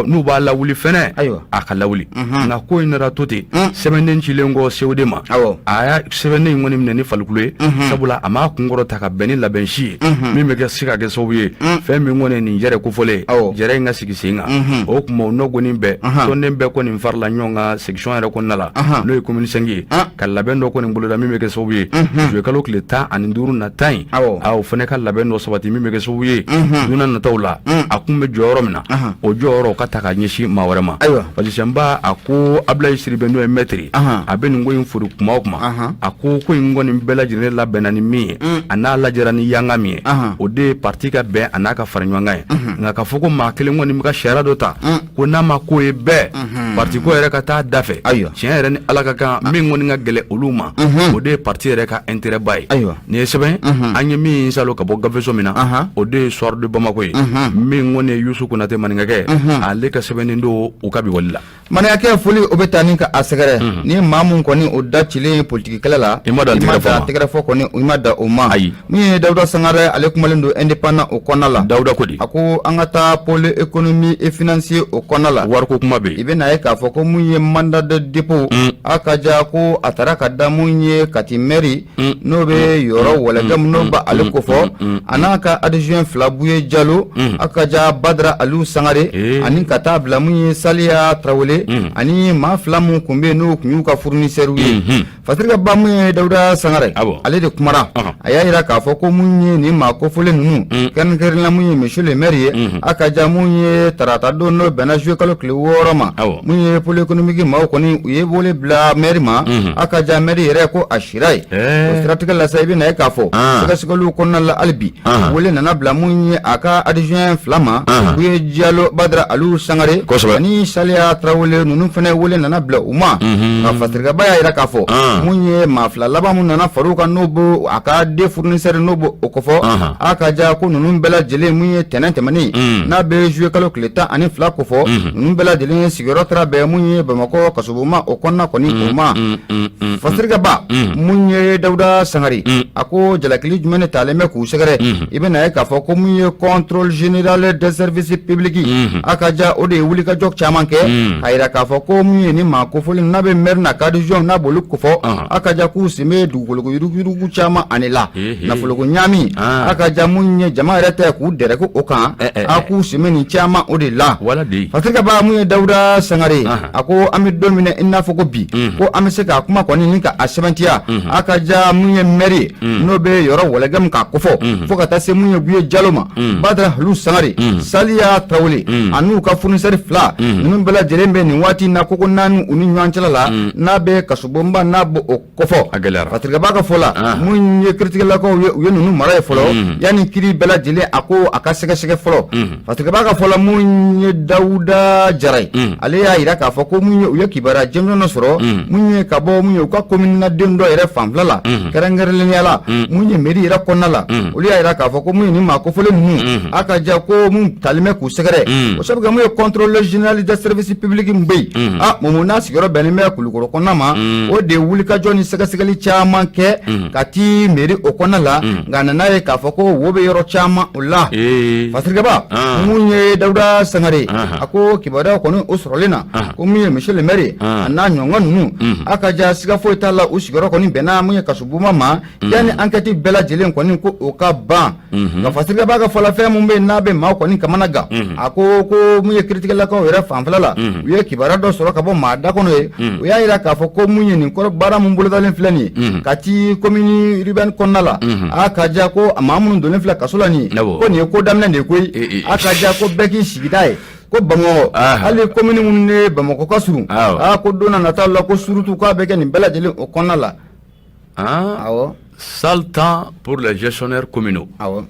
n'u b'a lawuli fɛnɛ, a ka lawuli. Nka ko in nana to ten. Sɛbɛnden cilen kɔ COD ma, a y'a sɛbɛnden in kɔni minɛ ni falikulo ye, sabula a m'a kunkɔrɔ ta ka bɛn ni labɛn si ye min bɛ kɛ se ka kɛ sababu ye fɛn min kɔni nin jɛrɛ kofɔlen, jɛrɛ in ka sigi sen kan. O tuma o nɔgɔnin bɛɛ, tɔnden bɛɛ kɔni farala ɲɔgɔn kan section yɛrɛ kɔnɔna la, n'o ye commune 5 ye, ka labɛn dɔ kɔni boloda min bɛ kɛ sababu ye juillet kalo tile 15 nata in, o fana ka labɛn dɔ sabati min bɛ kɛ sababu ye don nataw la, a kun bɛ jɔyɔrɔ min na, o jɔyɔrɔ ka ta ka ɲɛsin maa wɛrɛ ma. Fazisɛnba, a ko Abdoulaye Sidibe, n'o ye maître ye, a bɛ nin ko in fori kuma o kuma, a ko ko in kɔni bɛɛ lajɛlen labɛnna ni min ye, a n'a lajɛra ni yanga min ye, o de ye parti ka bɛn a n'a ka fara ɲɔgɔn kan ye. Nka k'a fɔ ko maa kelen kɔni bɛ ka sariya dɔ ta ko n'a ma ko ye bɛɛ parti ko yɛrɛ ka taa da fɛ, tiɲɛ yɛrɛ ni Ala ka kan, min kɔni ka gɛlɛn olu ma, o de ye parti yɛrɛ ka intérêt ba ye. Nin ye sɛbɛn an ye min salo ka bɔ gafeso min na, o de ye Soir de Bamako ye. Min kɔni ye Yusu Konate maninkakɛ, ale ka sɛbɛnnen don u ka bi wali la. Maninkakɛ, foli o bɛ taa ni ka a sɛgɛrɛ ni maa min kɔni o da cilen ye politiki kɛlɛ la, i ma dan tɛgɛrɛ fɔ kɔni, i ma dan o ma. Ayi. Min ye Dawuda Sangare, ale kumalen don Indépendant o kɔnɔna la. Dawuda ko di? A ko an ka taa pôle économie et financier o kɔnɔna la. Wariko kuma bɛ yen. I bɛna ye k'a fɔ ko mun ye mandat de dépôt, a ka ja ko a taara ka da mun ye Kati maire, n'o bɛ Yɔrɔ Wɛlɛkɛ, n'o bɛ ale kofɔ, a n'a ka adjoint fila, Buye Jalo, a ka ja Badara Aliyu Sangare, ani ka taa bila mun ye Saliya Tarawele, ani maa fila mun tun bɛ yen n'o tun y'u ka fournisseurs ye. Fasiri ka ba, mun ye Dawuda Sangare, ale de kumara. A y'a jira k'a fɔ ko mun ye nin maa kofɔlen ninnu, kɛrɛnkɛrɛnla mun ye monsieur le maire ye, a ka ja mun ye tarata don, n'o bɛnna juillet kalo tile 6 ma, mun ye pôle économique maaw kɔni, u ye wele bila maire ma. A ka ja maire yɛrɛ ko a sira ye. O siratigɛ la sa, i bɛna ye k'a fɔ sɛgɛsɛgɛliw kɔnɔna la hali bi, wele nana bila mun ye a ka adjoint fila ma. Buye Jalo Badara Alu Sangare ani Saliya Tarawele ninnu fana wele nana bila u ma nka Fasirikaba y'a jira k'a fɔ mun ye maa fila laban min nana far'u kan n'o b'o a ka deux fournisseurs n'o b'o o kofɔ a ka ja ko ninnu bɛɛ lajɛlen mun ye tɛnɛn tɛmɛnen n'a bɛ juillet kalo tile 12 kofɔ ninnu bɛɛ lajɛlen sigiyɔrɔ taara bɛn mun ye Bamakɔ kasobonba o kɔnɔna kɔni o ma Fasirikaba mun ye Dawuda Sangare a ko jalakili jumɛn de talen bɛ k'u sɛgɛrɛ i bɛna ye k'a fɔ ko mun ye contrôle général des services publics a ka ja o de ye wulikajɔ caman kɛ k'a jira k'a fɔ ko mun ye ni maa kofɔlen n'a bɛ maire n'a ka adjoint n'a b'olu kofɔ a ka ja k'u sen bɛ dugukoloko yuruguyurugu caman ani la nafoloko ɲaami a ka ja mun ye jama yɛrɛ tɛ k'u dɛrɛku o kan a k'u sen bɛ nin caman o de la Fasirikaba mun ye Dawuda Sangare a ko an bɛ don min na i n'a fɔ ko bi ko an bɛ se k'a kuma kɔni ni ka a sɛbɛntiya a ka ja mun ye maire n'o bɛ yɔrɔ Wɛlɛgɛmu k'a kofɔ fo ka taa se mun ye Buye Jalo ma Badara Alu Sangare Saliya Tarawele an'u ka fournisseur fila ninnu bɛɛ lajɛlen bɛ nin waati na koko naani u ni ɲɔgɔn cɛla la n'a bɛ kasobonba n'a b'o kofɔ a gɛlɛyara Fasirikaba ka fɔ la mun ye kiritigɛlakaw ye u ye ninnu mara ye fɔlɔ yanni kiri bɛɛ lajɛlen a ko a ka sɛgɛsɛgɛ fɔlɔ Fasirikaba ka fɔ la mun ye Dawuda Jara ye ale y'a jira k'a fɔ ko mun ye u ye kibaruya jɔnjɔn dɔ sɔrɔ mun ye ka bɔ mun ye u ka komini naden dɔ yɛrɛ fanfɛla la kɛrɛnkɛrɛnnenya la mun ye mairie yɛrɛ kɔnɔna la olu y'a jira k'a fɔ ko mun ye nin maa kofɔlen ninnu a ka ja ko mun talen bɛ k'u sɛgɛrɛ o sabu kɛ mun ye contrôleur général des services publics min bɛ yen a mun n'a sigiyɔrɔ bɛnnen bɛ Kulukɔrɔ kɔnɔna ma o de ye wulikajɔ ni sɛgɛsɛgɛli caman kɛ ka ti mairie o kɔnɔna la nka a nana ye k'a fɔ ko wo bɛ yɔrɔ caman o la Fasirikaba mun ye Dawuda Sangare a ko kibaruya kɔni o sɔrɔlen na ko mun ye monsieur le maire a n'a ɲɔgɔn ninnu a ka ja siga foyi t'a la u sigiyɔrɔ kɔni bɛnna mun ye kasobonba ma yanni enquête bɛɛ lajɛlen kɔni ko o ka ban nka Fasirikaba ka fɔ la fɛn min bɛ yen n'a bɛ maaw kɔni kamana gan a ko ko mun ye kiritigɛlakaw yɛrɛ fanfɛla la u ye kibaruya dɔ sɔrɔ ka bɔ maa da kɔnɔ ye u y'a jira k'a fɔ ko mun ye nin kɔrɔ baara min bolodalen filɛ nin ye ka ti commune urbaine kɔnɔna la a ka ja ko maa minnu donnen filɛ kaso la nin ye ko nin ye ko daminɛ de ye koyi a ka ja ko bɛɛ k'i sigi da ye ko Bamakɔ hali commune minnu ni Bamakɔ ka surun aa ko don na nataw la ko surtout k'a bɛ kɛ nin bɛɛ lajɛlen o kɔnɔna la awɔ sale temps pour les gestionnaires communaux awɔ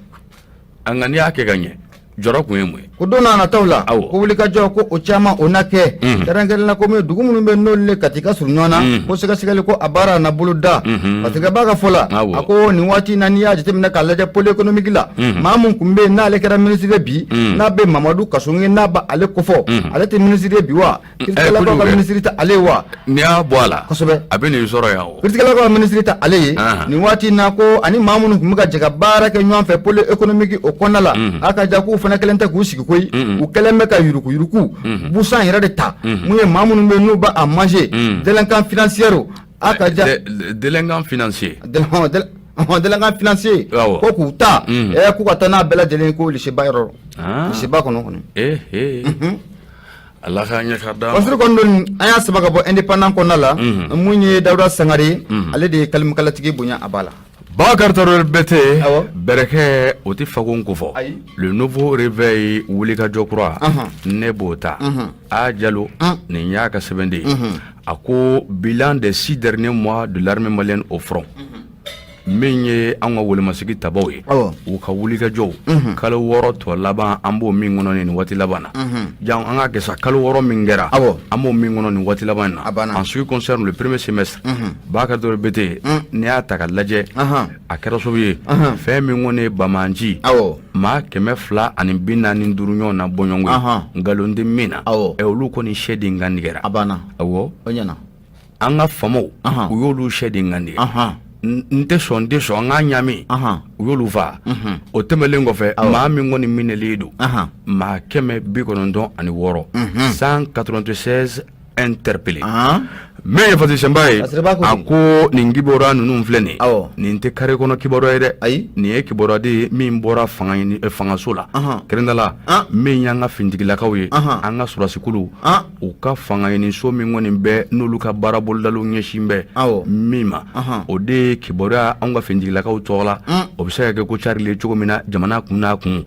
nka n'i y'a kɛ ka ɲɛ jɔrɔ kun ye mun ye ko don n'a nataw la ko wulikajɔ ko o caman o na kɛ kɛrɛnkɛrɛn la ko min dugu minnu bɛ n'olu le Kati ka surun ɲɔgɔn na ko sɛgɛsɛgɛli ko a baara na bolo da Fasirikaba ka fɔ la a ko nin waati na n'i y'a jateminɛ k'a lajɛ pôle économique la maa min tun bɛ yen n'ale kɛra ministre ye bi n'a bɛ Mamadu Kassogué n'a b'ale kofɔ ale tɛ ministre ye bi wa Kiritigɛlakaw ka minisiri tɛ ale ye wa n'i y'a bɔ a la kosɛbɛ a bɛ nin sɔrɔ yan o kiritigɛlakaw ka minisiri tɛ ale ye nin waati in na ko ani maa minnu tun bɛ ka jɛ ka baara kɛ ɲɔgɔn fɛ pôle économique o kɔnɔna la a ka ja k'u fana kɛlen tɛ k'u sigi koyi u kɛlen bɛ ka yuruguyurugu busan yɛrɛ de ta mun ye maa minnu bɛ yen n'u b'a manger délinquant financier a ka ja délinquant financier délinquant financier ko k'u ta k'u ka taa n'a bɛɛ lajɛlen ko lycée ba yɔrɔ lycée ba kɔnɔ kɔni Ala ka ɲɛ ka d'a ma. Fasiri kɔni don an y'a sama ka bɔ indépendant kɔnɔna la mun ye Dawuda Sangare ale de ye kalumukalatigi bonya a b'a la. Bakari Tarawele Bɛtɛ bɛrɛkɛ o tɛ fagon kofɔ ayi le nouveau réveil wulikajɔ kura ne b'o ta a Jalo nin y'a ka sɛbɛnden ye a ko bilan des 6 derniers mois de l'armée malienne au front min ye an ka wolomasigi tabaw ye u ka wulikajɔw kalo 6 tɔ laban an b'o min kɔnɔ nin waati laban na jan an ka kɛ sa kalo 6 min kɛra an b'o min kɔnɔ nin waati laban na en ce qui concerne le premier semestre Bakari Tarawele Bɛtɛ n'i y'a ta ka lajɛ a kɛra sababu ye fɛn min kɔni ye banbaanci maa 245 ɲɔgɔn na bɔɲɔgɔnko nkalon tɛ min na olu kɔni sɛ de kantigɛra a banna awɔ an ka faamaw u y'olu sɛ de kantigɛ n tɛ sɔn n tɛ sɔn an k'a ɲami u y'olu faa o tɛmɛnlen kɔfɛ maa min kɔni minɛlen don maa 996 196 interpellés min ye Fatisenba ye a ko nin kibaruya ninnu filɛ nin nin tɛ kare kɔnɔ kibaruya ye dɛ ayi nin ye kibaruya de ye min bɔra fangaso la kɛrɛnkɛrɛnnenya la min y'an ka finitigilakaw ye an ka sɔrɔdasikulu u ka fanga ɲiniso min kɔni bɛ n'olu ka baara bolodaliw ɲɛsin bɛ min ma o de ye kibaruya anw ka finitigilakaw tɔgɔ la o bɛ se ka kɛ ko carilen cogo min na jamana kun n'a kun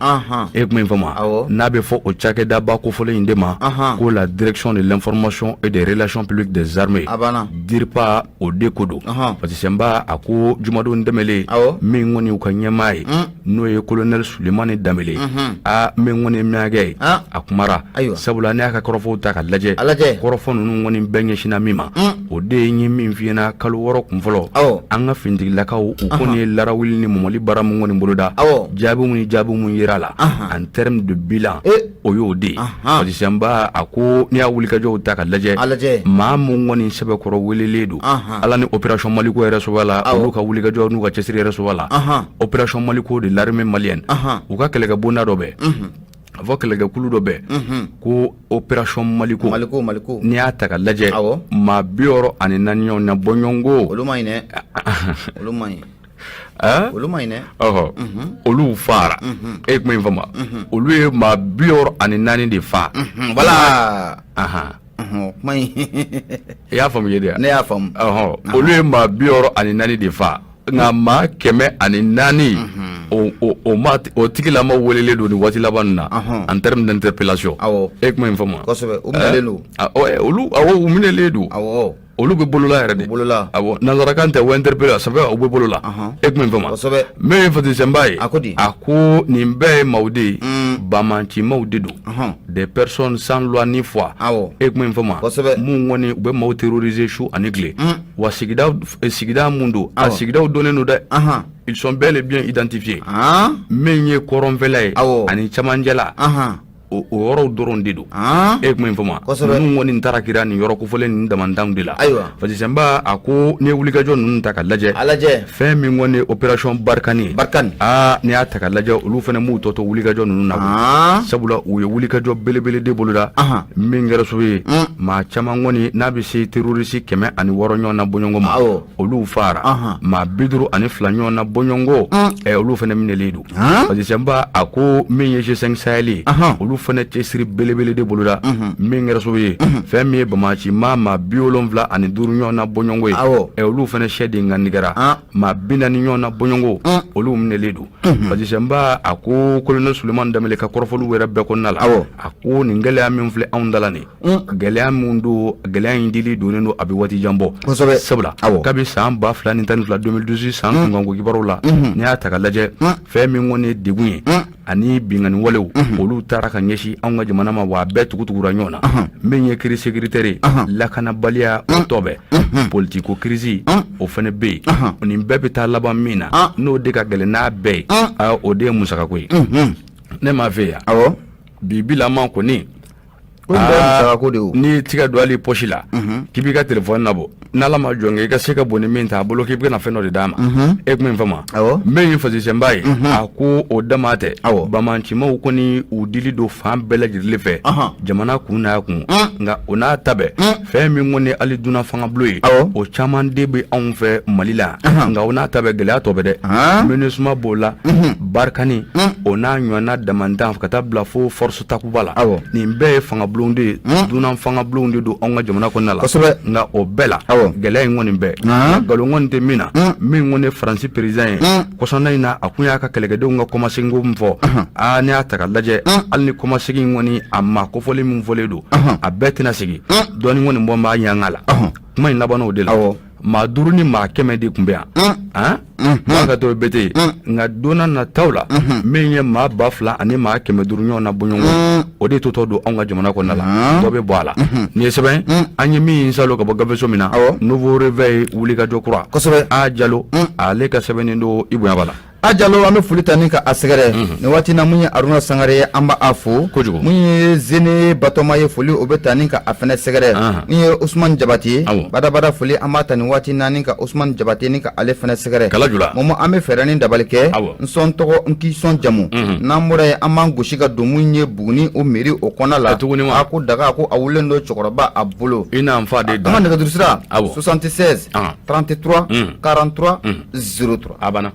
e kuma in faamu n'a bɛ fɔ o cakɛdaba kofɔlen in de ma ko la direction de l'information information et des relations publiques des armées, A banna. DIRPA, o de ko don. Fatisenba a ko jumadon tɛmɛlen, min kɔni u ka ɲɛmaa ye, n'o ye colonel Sulemani Danbele, a min kɔni ye miyankɛ ye, a kumara. Sabula n'i y'a ka kɔrɔfɔw ta ka lajɛ, kɔrɔfɔ ninnu kɔni bɛɛ ɲɛsinna min ma, o de ye n ye min f'i ɲɛna kalo 6 kun fɔlɔ, an ka finitigilakaw u kɔni ye larawuli ni mɔmɔli baara min kɔni boloda, jaabi min ni jaabi min yera la en terme de bilan, o y'o de ye. Fatisenba a ko n'i y'a wulikajɔw ta ka lajɛ, maa min kɔni sɛbɛkɔrɔ welelen don, ala ni opération Maliko yɛrɛ sababu la, olu ka wulikajɔ n'u ka cɛsiri yɛrɛ sababu la, opération Maliko de l'armée malienne, u ka kɛlɛkɛ bonda dɔ bɛ, a fɔ kɛlɛkɛkulu dɔ bɛ ko opération Maliko. Maliko, Maliko. N'i y'a ta ka lajɛ, maa 64 ɲɔgɔn na bɔɲɔgɔnko. Olu ma ɲi dɛ, olu ma ɲi. Olu ma ɲi dɛ. Ɔhɔ, olu faara. E ye kuma in faamu? Olu ye maa 64 de faa. Voilà, kuma in. I y'a faamu ye de? Ne y'a faamu. Ɔhɔ, olu ye maa 64 de faa, nka maa 104, o tigilama welelen don nin waati laban na en terme d'interpellation. E kuma in faamu? Kosɛbɛ, u minɛlen don. Olu, awɔ, u minɛlen don. Olu bɛ bolola yɛrɛ de. Bolola. Awɔ, nanzarakan tɛ o, interpellé, ça fait u bɛ bolo la. E kuma in faamu? Kosɛbɛ. Min ye Fatisenba ye, A ko di? A ko nin bɛɛ ye maaw de ye, banbaancimaw de don, des personnes sans loi ni foi. E kuma in faamu? Kosɛbɛ. Mun kɔni u bɛ maaw terroriser su ani tile. Wa sigida mun don, a sigidaw dɔnnen don dɛ. Ils sont bel et bien identifiés. Min ye kɔrɔnfɛla ye ani camancɛla, o yɔrɔw dɔrɔn de don. E kuma in faamu? Kosɛbɛ. Ninnu kɔni taara kira nin yɔrɔ kofɔlen ninnu damandanw de la. Fatisenba a ko n'i ye wulikajɔ ninnu ta ka lajɛ, A lajɛ. fɛn min kɔni ye opération Barkhane ye, Barkhane. Aa, n'i y'a ta ka lajɛ, olu fana m'u tɔ to wulikajɔ ninnu na koyi. Sabula u ye wulikajɔ belebele de boloda, min kɛra sababu ye maa caman kɔni n'a bɛ se terroriste 106 ɲɔgɔn na bɔɲɔgɔnko ma, olu faara. Maa 52 ɲɔgɔn na bɔɲɔgɔnko, olu fana minɛlen don. Fatisenba a ko min ye G5 Sahel ye, olu fana cɛsiri belebele de boloda, min kɛra sababu ye fɛn min ye banbaanci maa 75 ɲɔgɔn na bɔɲɔgɔnko ye, olu fana sɛ de ŋanigara. Maa 40 ɲɔgɔn na bɔɲɔgɔnko, olu minɛlen don. Fatisenba a ko colonel Sulemani Danbele ka kɔrɔfɔliw yɛrɛ bɛɛ kɔnɔna la, a ko nin gɛlɛya min filɛ anw da la nin, gɛlɛya min don, gɛlɛya in dili donnen don, a bɛ waati jan bɔ. Sabula kabi san 2012, 2012 san kunkanko kibaruw la, n'i y'a ta ka lajɛ, fɛn min kɔni ye degun ye ani binkanni walew, olu taara ka ɲɛsin anw ka jamana ma, wa a bɛɛ tugutugura ɲɔgɔn na. Min ye crise sécuritaire ye, lakanabaliya, o tɔ bɛɛ, politiko crise, o fana bɛ yen. Nin bɛɛ bɛ taa laban min na, n'o de ka gɛlɛn n'a bɛɛ ye, o de ye musakako ye. Ne m'a fɛ yan bi bilama kɔni, n'i y'i tigɛ don hali poche la k'i b'i ka téléphone nabɔ, n'Ala ma jɔn kɛ i ka se ka bon ni min t'a bolo k'i bɛna fɛn dɔ de d'a ma. E kuma in faamu? Min ye Fatisenba ye, a ko o dama tɛ, banbaancimaw kɔni u dili don fan bɛɛ lajɛlen fɛ, jamana kun n'a kun. Nka o n'a ta bɛɛ, fɛn min kɔni hali dunan fangabulon ye, o caman de bɛ anw fɛ Mali la. Nka o n'a ta bɛɛ, gɛlɛya tɔ bɛ dɛ. MINUSMA b'o la, Barkhane, o n'a ɲɔgɔnna damantan, ka taa bila fo force Takuba la. Nin bɛɛ ye fangabulon de ye, dunan fangabulon de don anw ka jamana kɔnɔna la. Nka o bɛɛ la, gɛlɛya in kɔni bɛɛ, nkalon kɔni tɛ min na. Min kɔni ye Faransi président ye, kɔsana in na, a kun y'a ka kɛlɛkɛdenw ka kɔmaseginko min fɔ, aa, n'i y'a ta ka lajɛ, hali ni kɔmasegin in kɔni a maa kofɔlen min fɔlen don, a bɛɛ tɛna segin, dɔɔnin kɔni bɔ b'a ɲanga la. Kuma in laban o de la, maa 5 ni maa 100 de tun bɛ yan, b'a ka to bete yen. Nka don nataw la, min ye maa 2000 ani maa 500 ɲɔgɔn na bɔɲɔgɔn, o de totɔ don anw ka jamana kɔnɔna la, dɔ bɛ bɔ a la. Nin ye sɛbɛn an ye min salo ka bɔ gafeso min na, Nouveau Réveil, wulikajɔ kura. A Jalo, ale ka sɛbɛnnen don, i bonya b'a la. A Jalo, an bɛ foli ta ni ka a sɛgɛrɛ nin waati na. Mun ye Aruna Sangare ye, an b'a fo. Kojugu. Mun ye Zene Batɔma ye, foli o bɛ ta ni ka a fɛnɛ sɛgɛrɛ. Mun ye Usumani Jabate ye, badabada foli an b'a ta nin waati na ni ka Usumani Jabate ni ka ale fɛnɛ sɛgɛrɛ. Kala jula. Mɔmɔ, an bɛ fɛɛrɛ ni dabali kɛ. N sɔn tɔgɔ, n k'i sɔn jamu. N'an bɔra yen, an b'an gosi ka don mun ye Buguni o mairie o kɔnɔna la. Tuguni wa? A ko daga, ko a wulilen don cɛkɔrɔba a bolo. I n'a fa de. An ka nɛgɛjuru sira, 76 33 43 03. A banna.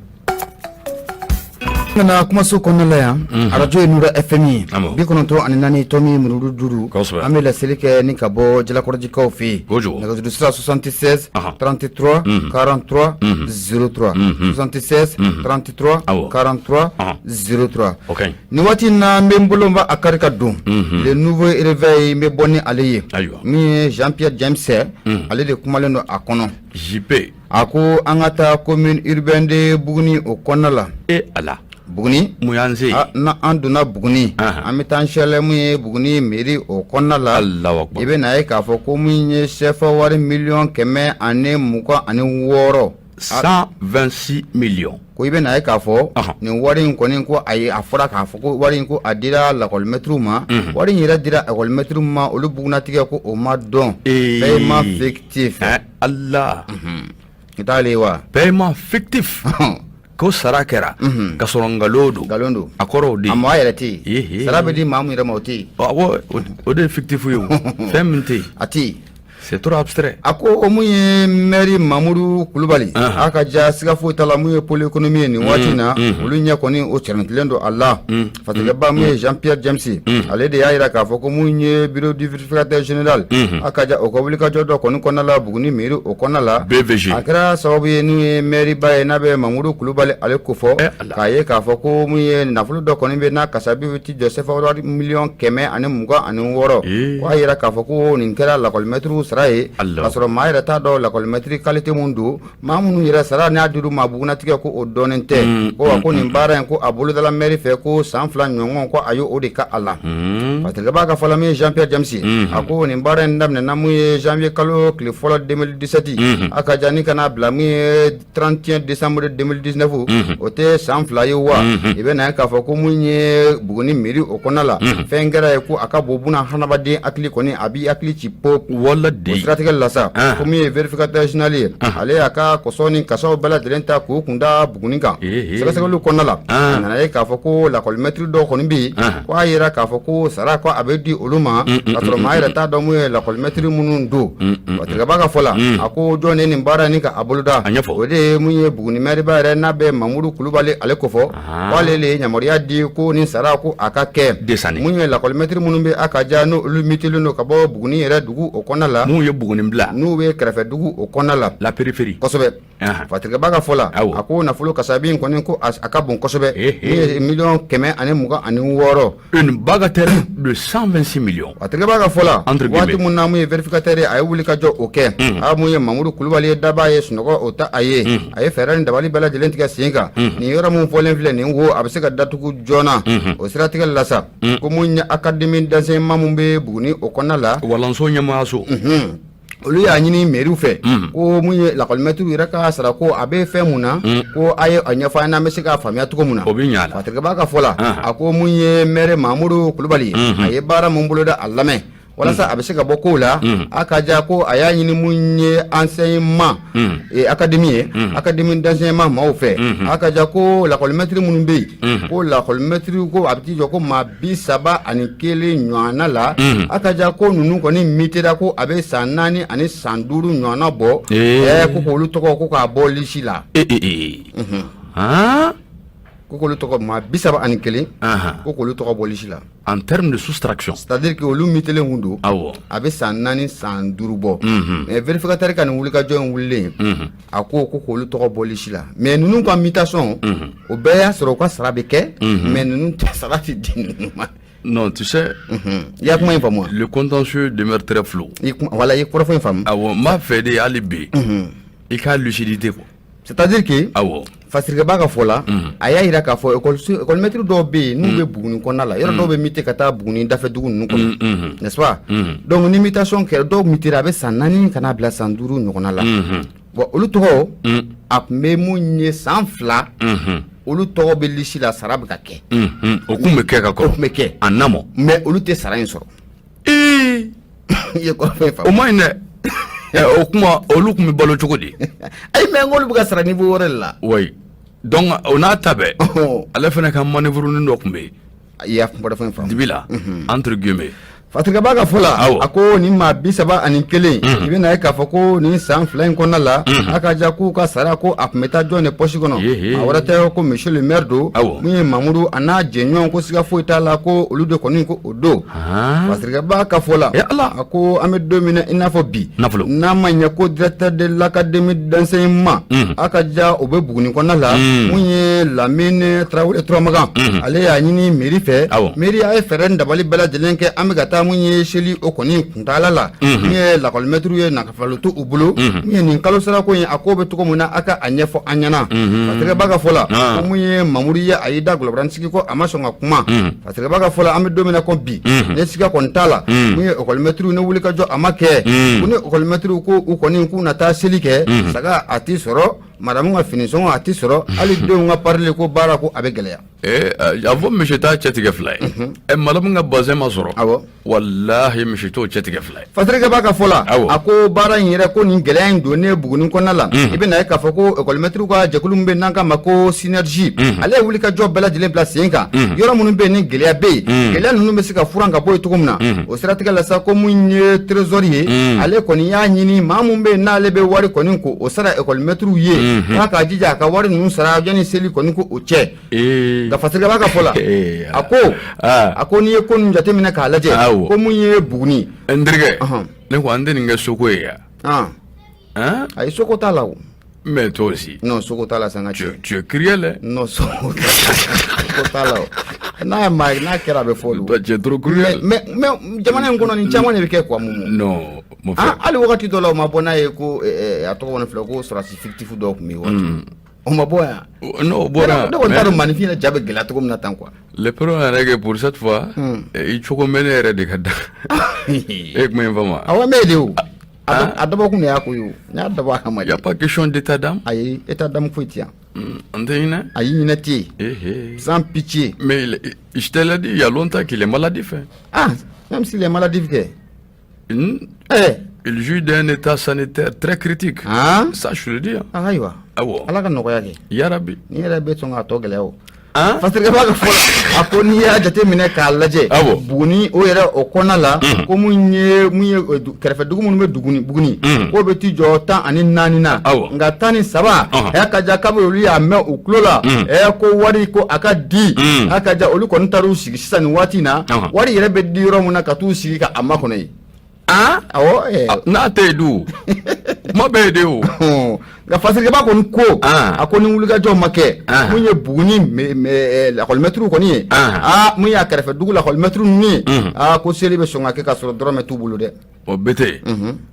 Nana kumaso kɔnɔna la yan, arajo ye Nura FM ye, 94 tomi mururu 5. An bɛ laseli kɛ ni ka bɔ Jalakɔrɔjikaw fɛ yen. Nɛgɛjuru sira 76 33 43 03, 76 33 43 03. Nin waati in na, n bɛ n bolo bɔ a kari ka don Le Nouveau Réveil, n bɛ bɔ ni ale ye. Min ye Jean Pierre James, ale de kumalen don a kɔnɔ. JP. A ko an ka taa commune urbaine de Buguni o kɔnɔna la. E Ala! Buguni. Mun y'an se yen? N' an donna Buguni, an bɛ taa an sɛlɛ mun ye Buguni mairie o kɔnɔna la. Alahu akibaru! I bɛ n'a ye k'a fɔ ko min ye CFA wari miliyɔn 126. 126 millions. Ko i bɛ n'a ye k'a fɔ nin wari in kɔni, ko ayi, a fɔra k'a fɔ ko wari in ko a dira lakɔlimɛtiriw ma. Wari in yɛrɛ dira lakɔlimɛtiriw ma, olu bugunnatigɛ ko o ma dɔn. Paiement fictif. Allah! I t'ale wa? Paiement fictif. Ko sara kɛra ka sɔrɔ nkalon don. Nkalon don. A kɔrɔ o de ye. A maa yɛrɛ tɛ yen. Sara bɛ di maa min yɛrɛ ma, o tɛ yen. Awɔ, o de ye fictif ye o. Fɛn min tɛ yen. A tɛ yen. C'est trop abstrait. A ko o mun ye maire Mamudu Kulubali, a ka ja siga foyi t'a la, mun ye pôle économie ye nin waati in na, olu ɲɛ kɔni o cɛrɛntilen don a la. Fasirikɛba mun ye Jean Pierre James, ale de y'a jira k'a fɔ ko mun ye bureau du vérificateur général, a ka ja o ka wulikajɔ dɔ kɔni kɔnɔna la Buguni mairie o kɔnɔna la, BVG, a kɛra sababu ye n'u ye maire ba ye n'a bɛ Mamudu Kulubali ale kofɔ, k'a ye k'a fɔ ko mun ye nafolo dɔ kɔni bɛ n'a kasabi bɛ t'i jɔ CFA wari miliyɔn 126, ko a jira k'a fɔ ko nin kɛra lakɔlimɛtiriw sara ye, k'a sɔrɔ maa yɛrɛ t'a dɔn lakɔlimɛtiri qualité mun don, maa minnu yɛrɛ sara n'a dir'u ma, bugunnatigɛ ko o dɔnnen tɛ. Ko wa ko nin baara in ko a bolodala mairie fɛ ko san 2 ɲɔgɔn, ko a ye o de kɛ a la. Fasirikɛba ka fɔ la, min ye Jean Pierre James, a ko nin baara in daminɛna mun ye janvier kalo tile fɔlɔ 2017, a ka ja ni ka n'a bila mun ye 31 décembre 2019, o tɛ san 2 ye wa? I bɛ na ye k'a fɔ ko mun ye Buguni mairie o kɔnɔna la, fɛn kɛra ye ko a ka bon buna hadamaden hakili kɔni, a b'i hakili ci po. Wala de. O siratigɛ la sa, ko min ye vérificateur général ye, ale y'a ka kɔsɔ ni kasaw bɛɛ lajɛlen ta k'u kun da Buguni kan. Sɛgɛsɛgɛliw kɔnɔna la, a nana ye k'a fɔ ko lakɔlimɛtiri dɔw kɔni bɛ yen, ko a yira k'a fɔ ko sara ko a bɛ di olu ma, k'a sɔrɔ maa yɛrɛ t'a dɔn mun ye lakɔlimɛtiri minnu don. Fasirikɛba ka fɔ la, a ko jɔn ye nin baara nin ka a boloda? A ɲɛfɔ. O de ye mun ye Buguni maire ba yɛrɛ n'a bɛ Mamudu Kulubali ale kofɔ, k'ale le ye yamaruya di ko nin sara ko a ka kɛ. Desani. Mun ye lakɔlimɛtiri minnu bɛ a ka ja n'olu mutelen don ka bɔ Buguni yɛrɛ dugu o kɔnɔna la, minnu ye Buguni bila, n'u bɛ kɛrɛfɛ dugu o kɔnɔna la, la périphérie. Kosɛbɛ. Fasirikɛba ka fɔ la, a ko nafolo kasabi in kɔni ko a ka bon kosɛbɛ, min ye miliyɔn 126. Une bagatelle de 126 millions. Fasirikɛba ka fɔ la, waati min na mun ye vérificateur ye, a ye wuli ka jɔ o kɛ, a mun ye Mamudu Kulubali ye daba ye sunɔgɔ o ta a ye, a ye fɛɛrɛ ni dabali bɛɛ lajɛlen tigɛ sen kan. Nin yɔrɔ min fɔlen filɛ nin wo, a bɛ se ka datugu joona. O siratigɛ la sa, ko mun ye académie d'enseignement min bɛ Buguni o kɔnɔna la, walanso ɲɛmaayaso, olu y'a ɲini mairie fɛ ko mun ye lakɔlimɛtiriw yɛrɛ ka sara ko a bɛ fɛn mun na, ko a ye a ɲɛfɔ an n'an bɛ se k'a faamuya cogo mun na. O bɛ ɲa la. Fasirikɛba ka fɔ la, a ko mun ye maire Mamudu Kulubali ye, a ye baara mun boloda a lamɛn walasa a bɛ se ka bɔ kow la, a ka ja ko a y'a ɲini mun ye enseignement académie ye, académie d'enseignement maaw fɛ, a ka ja ko lakɔlimɛtiri minnu bɛ yen, ko lakɔlimɛtiri ko a bɛ t'i jɔ ko maa 31 ɲɔgɔnna la, a ka ja ko ninnu kɔni mutera ko a bɛ san 4 ani san 5 ɲɔgɔnna bɔ, ko k'olu tɔgɔ ko k'a bɔ lisi la. Ko k'olu tɔgɔ, maa 31, ko k'olu tɔgɔ bɔ lisi la. En termes de soustraction. C'est-à-dire que olu mutelen kun don, a bɛ san 4 san 5 bɔ. Mais vérificateur ka nin wulikajɔ in wulilen, a ko ko k'olu tɔgɔ bɔ lisi la. Mais ninnu ka mutation, o bɛɛ y'a sɔrɔ u ka sara bɛ kɛ, mais ninnu tɛ sara tɛ di ninnu ma. Non, tu sais, I ya kuma in faamu wa? Le contentieux demeure très flou. I kuma, voilà, i ye kɔrɔfɔ in faamu. Awɔ, n b'a fɛ de hali bi i ka lucidité quoi. C'est-à-dire que Awɔ. Fasirikɛba ka fɔ la, a y'a jira k'a fɔ école maître dɔw bɛ yen n'u bɛ Buguni kɔnɔna la, yɔrɔ dɔw bɛ muter ka taa Buguni dafɛ dugu ninnu kɔnɔ, n'est-ce pas? Donc ni mutation kɛra, dɔw mutera a bɛ san 4 ka n'a bila san 5 ɲɔgɔnna la. Bon, olu tɔgɔ a tun bɛ mun ye san 2, olu tɔgɔ bɛ lisi la, sara bɛ ka kɛ. O kun bɛ kɛ ka O kɔrɔ. tun bɛ kɛ. En amont. Mais olu tɛ sara in sɔrɔ. I ye kɔrɔfɔ in O faamu. ma ɲi dɛ. O kuma, olu tun bɛ balo cogo di? Ayi, mais n k'olu bɛ ka sara niveau wɛrɛ de la. Oui. Donc o n'a ta bɛɛ, ale fana ka manœuvre dɔ tun bɛ yen. I y'a kɔrɔfɔ in faamu. Dibi la, entre guillemets. Fasirikɛba ka fɔ la a ko nin maa 31 i bɛna ye k'a fɔ ko nin san 2 in kɔnɔna la a ka ja k'u ka sara ko a tun bɛ taa jɔn de pɔsi kɔnɔ a wɛrɛ tɛ ko monsieur le maire don min ye Mamudu a n'a jɛɲɔgɔn ko siga foyi t'a la ko olu de kɔni ko o don Fasirikɛba ka fɔ la a ko an bɛ don min na i n'a fɔ bi n'a ma ɲɛ ko directeur de l'académie d'enseignement a ka ja o bɛ Buguni kɔnɔna la mun ye Lamine Tarawele Turamagan ale y'a ɲini mairie fɛ mairie a ye fɛɛrɛ ni dabali bɛɛ lajɛlen kɛ an bɛ ka taa mun ye seli o kɔni kuntaala la min ye lakɔlimɛtiriw ye nafolo t'u bolo min ye nin kalo sara ko in a ko bɛ cogo min na a ka a ɲɛfɔ an ɲɛna Fasirikɛba ka fɔ la ko mun ye Mamudu ye a y'i da gɔlɔbaranin sigi ko a ma sɔn ka kuma Fasirikɛba ka fɔ la an bɛ don min na ko bi ne siga kɔni t'a la mun ye ekɔlimɛtiriw ni wulikajɔ a ma kɛ ko ni ekɔlimɛtiriw ko u kɔni k'u na taa seli kɛ saga a tɛ sɔrɔ madamu ka finisɔngɔ a tɛ sɔrɔ hali denw ka parili ko baara ko a bɛ gɛlɛya A fɔ misi t'a cɛ tigɛ fila ye ɛ madamu ka bazɛn ma sɔrɔ walahi misi t'o cɛ tigɛ fila ye Fasirikɛba ka fɔ la a ko baara in yɛrɛ ko nin gɛlɛya in donnen Buguni kɔnɔna la i bɛna ye k'a fɔ ko ekɔlimɛtiriw ka jɛkulu min bɛ n'an k'a ma ko synergie ale ye wulikajɔ bɛɛ lajɛlen bila sen kan yɔrɔ minnu bɛ yen ni gɛlɛya bɛ yen gɛlɛya ninnu bɛ se ka furan ka bɔ yen cogo min na o siratigɛ la sa ko mun ye trésor ye ale kɔni y'a ɲini maa min bɛ yen n'ale bɛ wari kɔni ko o sara ekɔlimɛtiriw ye k'a k'a jija a ka wari ninnu sara yanni seli kɔni ko o cɛ nka Fasirikɛba ka fɔ la a ko a ko n'i ye ko ninnu jateminɛ k'a lajɛ ko mun ye Buguni n terikɛ ne ko an tɛ nin kɛ soko ye yan ayi soko t'a la o mais toi aussi non soko t'a la sanga tu es cruel non soko t'a la n'a ma n'a kɛra a bɛ fɔ olu tu es trop cruel mais jamana in kɔnɔ nin caman de bɛ kɛ quoi Mumu non hali wagati dɔ la o ma bɔ n'a ye ko a tɔgɔ kɔni filɛ ko sɔrɔdasi fictif dɔw tun bɛ yen waati o ma bɔ yan n'o bɔra ne kɔni t'a dɔn maaninfin yɛrɛ ja bɛ gɛlɛya cogo min na tan quoi le problème yɛrɛ que pour cette fois i cogo mɛn ne yɛrɛ de ka da e ye kuma in faamu wa awɔ ne de o a dabɔkun de y'a ko ye o n y'a dabɔ a kama de y a pas question d'état d'âme ayi état d'âme foyi tɛ yan an tɛ hinɛ ayi hinɛ tɛ yen sans pitié mais je te l'ai dit il y a longtemps qu'il est maladif hein. Ah, même s'il est maladif kɛ. Il jouit d'un état sanitaire très critique. Ah? Ça, je le dis. Hein. Ah, ayiwa. Awɔ. Ala ka nɔgɔya kɛ. Yarabi. Ni yɛrɛ bɛ sɔn k'a tɔ gɛlɛya o. Fasirikɛba ka fɔ la a ko n'i y'a jateminɛ k'a lajɛ. Awɔ. Buguni o yɛrɛ o kɔnɔna la. Ko mun ye kɛrɛfɛ dugu minnu bɛ Buguni Buguni. K'o bɛ t'i jɔ 14 na. Awɔ. Nka 13. Ɛ ka ja kabi olu y'a mɛn u tulo la. Ɛ ko wari ko a ka di. A ka ja olu kɔni taar'u sigi sisan nin waati in na. Wari yɛrɛ bɛ di yɔrɔ min na ka t'u sigi ka a makɔnɔ yen. Awɔ. N'a tɛ yen dun kuma bɛ yen de o. Nka Fasirikɛba kɔni ko a ko ni wulikajɔ ma kɛ mun ye Buguni lakɔlimɛtiriw kɔni ye aa mun y'a kɛrɛfɛ dugu lakɔlimɛtiriw ninnu ye aa ko seli bɛ sɔn ka kɛ ka sɔrɔ dɔrɔmɛ t'u bolo dɛ. O bɛɛ tɛ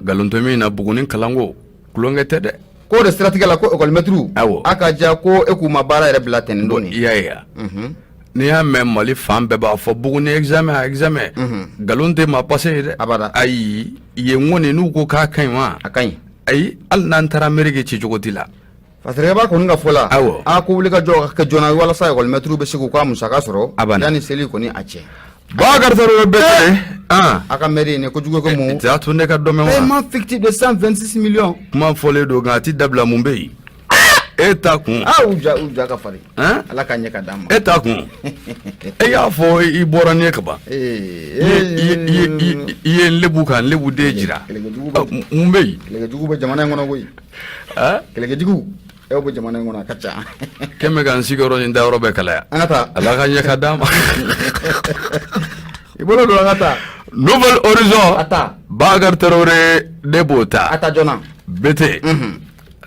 nkalon tɛ min na Buguni kalanko tulonkɛ tɛ dɛ. K'o de siratigɛ la ko ekɔlimɛtiriw awɔ a ka ja ko e k'u ma baara yɛrɛ bila tɛnɛn don i y'a ye wa n'i y'a mɛn Mali fan bɛɛ b'a fɔ Buguni examen a examen nkalon tɛ maa passé ye dɛ abada ayi yen kɔni n'u ko k'a ka ɲi wa a ka ɲi ayi hali n'an taara Ameriki cicogo t'i la Fasirikɛba kɔni ka fɔ la awɔ a ko wulikajɔ ka kɛ joona walasa ekɔlimɛtiriw bɛ se k'u ka musaka sɔrɔ A banna. yanni seli kɔni a cɛ Bakari Tarawele bɛɛ tɛ a ka mairie nin kojugu kɛ mun t'a to ne ka dɔ mɛn wa paiement fictif de 126 millions kuma fɔlen don nka a ti dabila mun bɛ yen e ta kun ah u ja ka farin han ala ka ɲɛ ka d'an ma e ta kun e y'a fɔ i bɔra ni ye kaban i ye n lebu ka n lebu den jira kɛlɛkɛjugu Ah, bɛ mun bɛ yen kɛlɛkɛjugu bɛ jamana in kɔnɔ koyi ah kɛlɛkɛjugu e bɛ jamana in kɔnɔ a ka ca kɛmɛ ka n sigiyɔrɔ ni n dayɔrɔ bɛɛ kalaya an ka taa ala ka ɲɛ ka d'an ma i bolo don an ka taa Nouvel Horizon a ta Bakari Tarawele ne b'o ta a ta joona Bete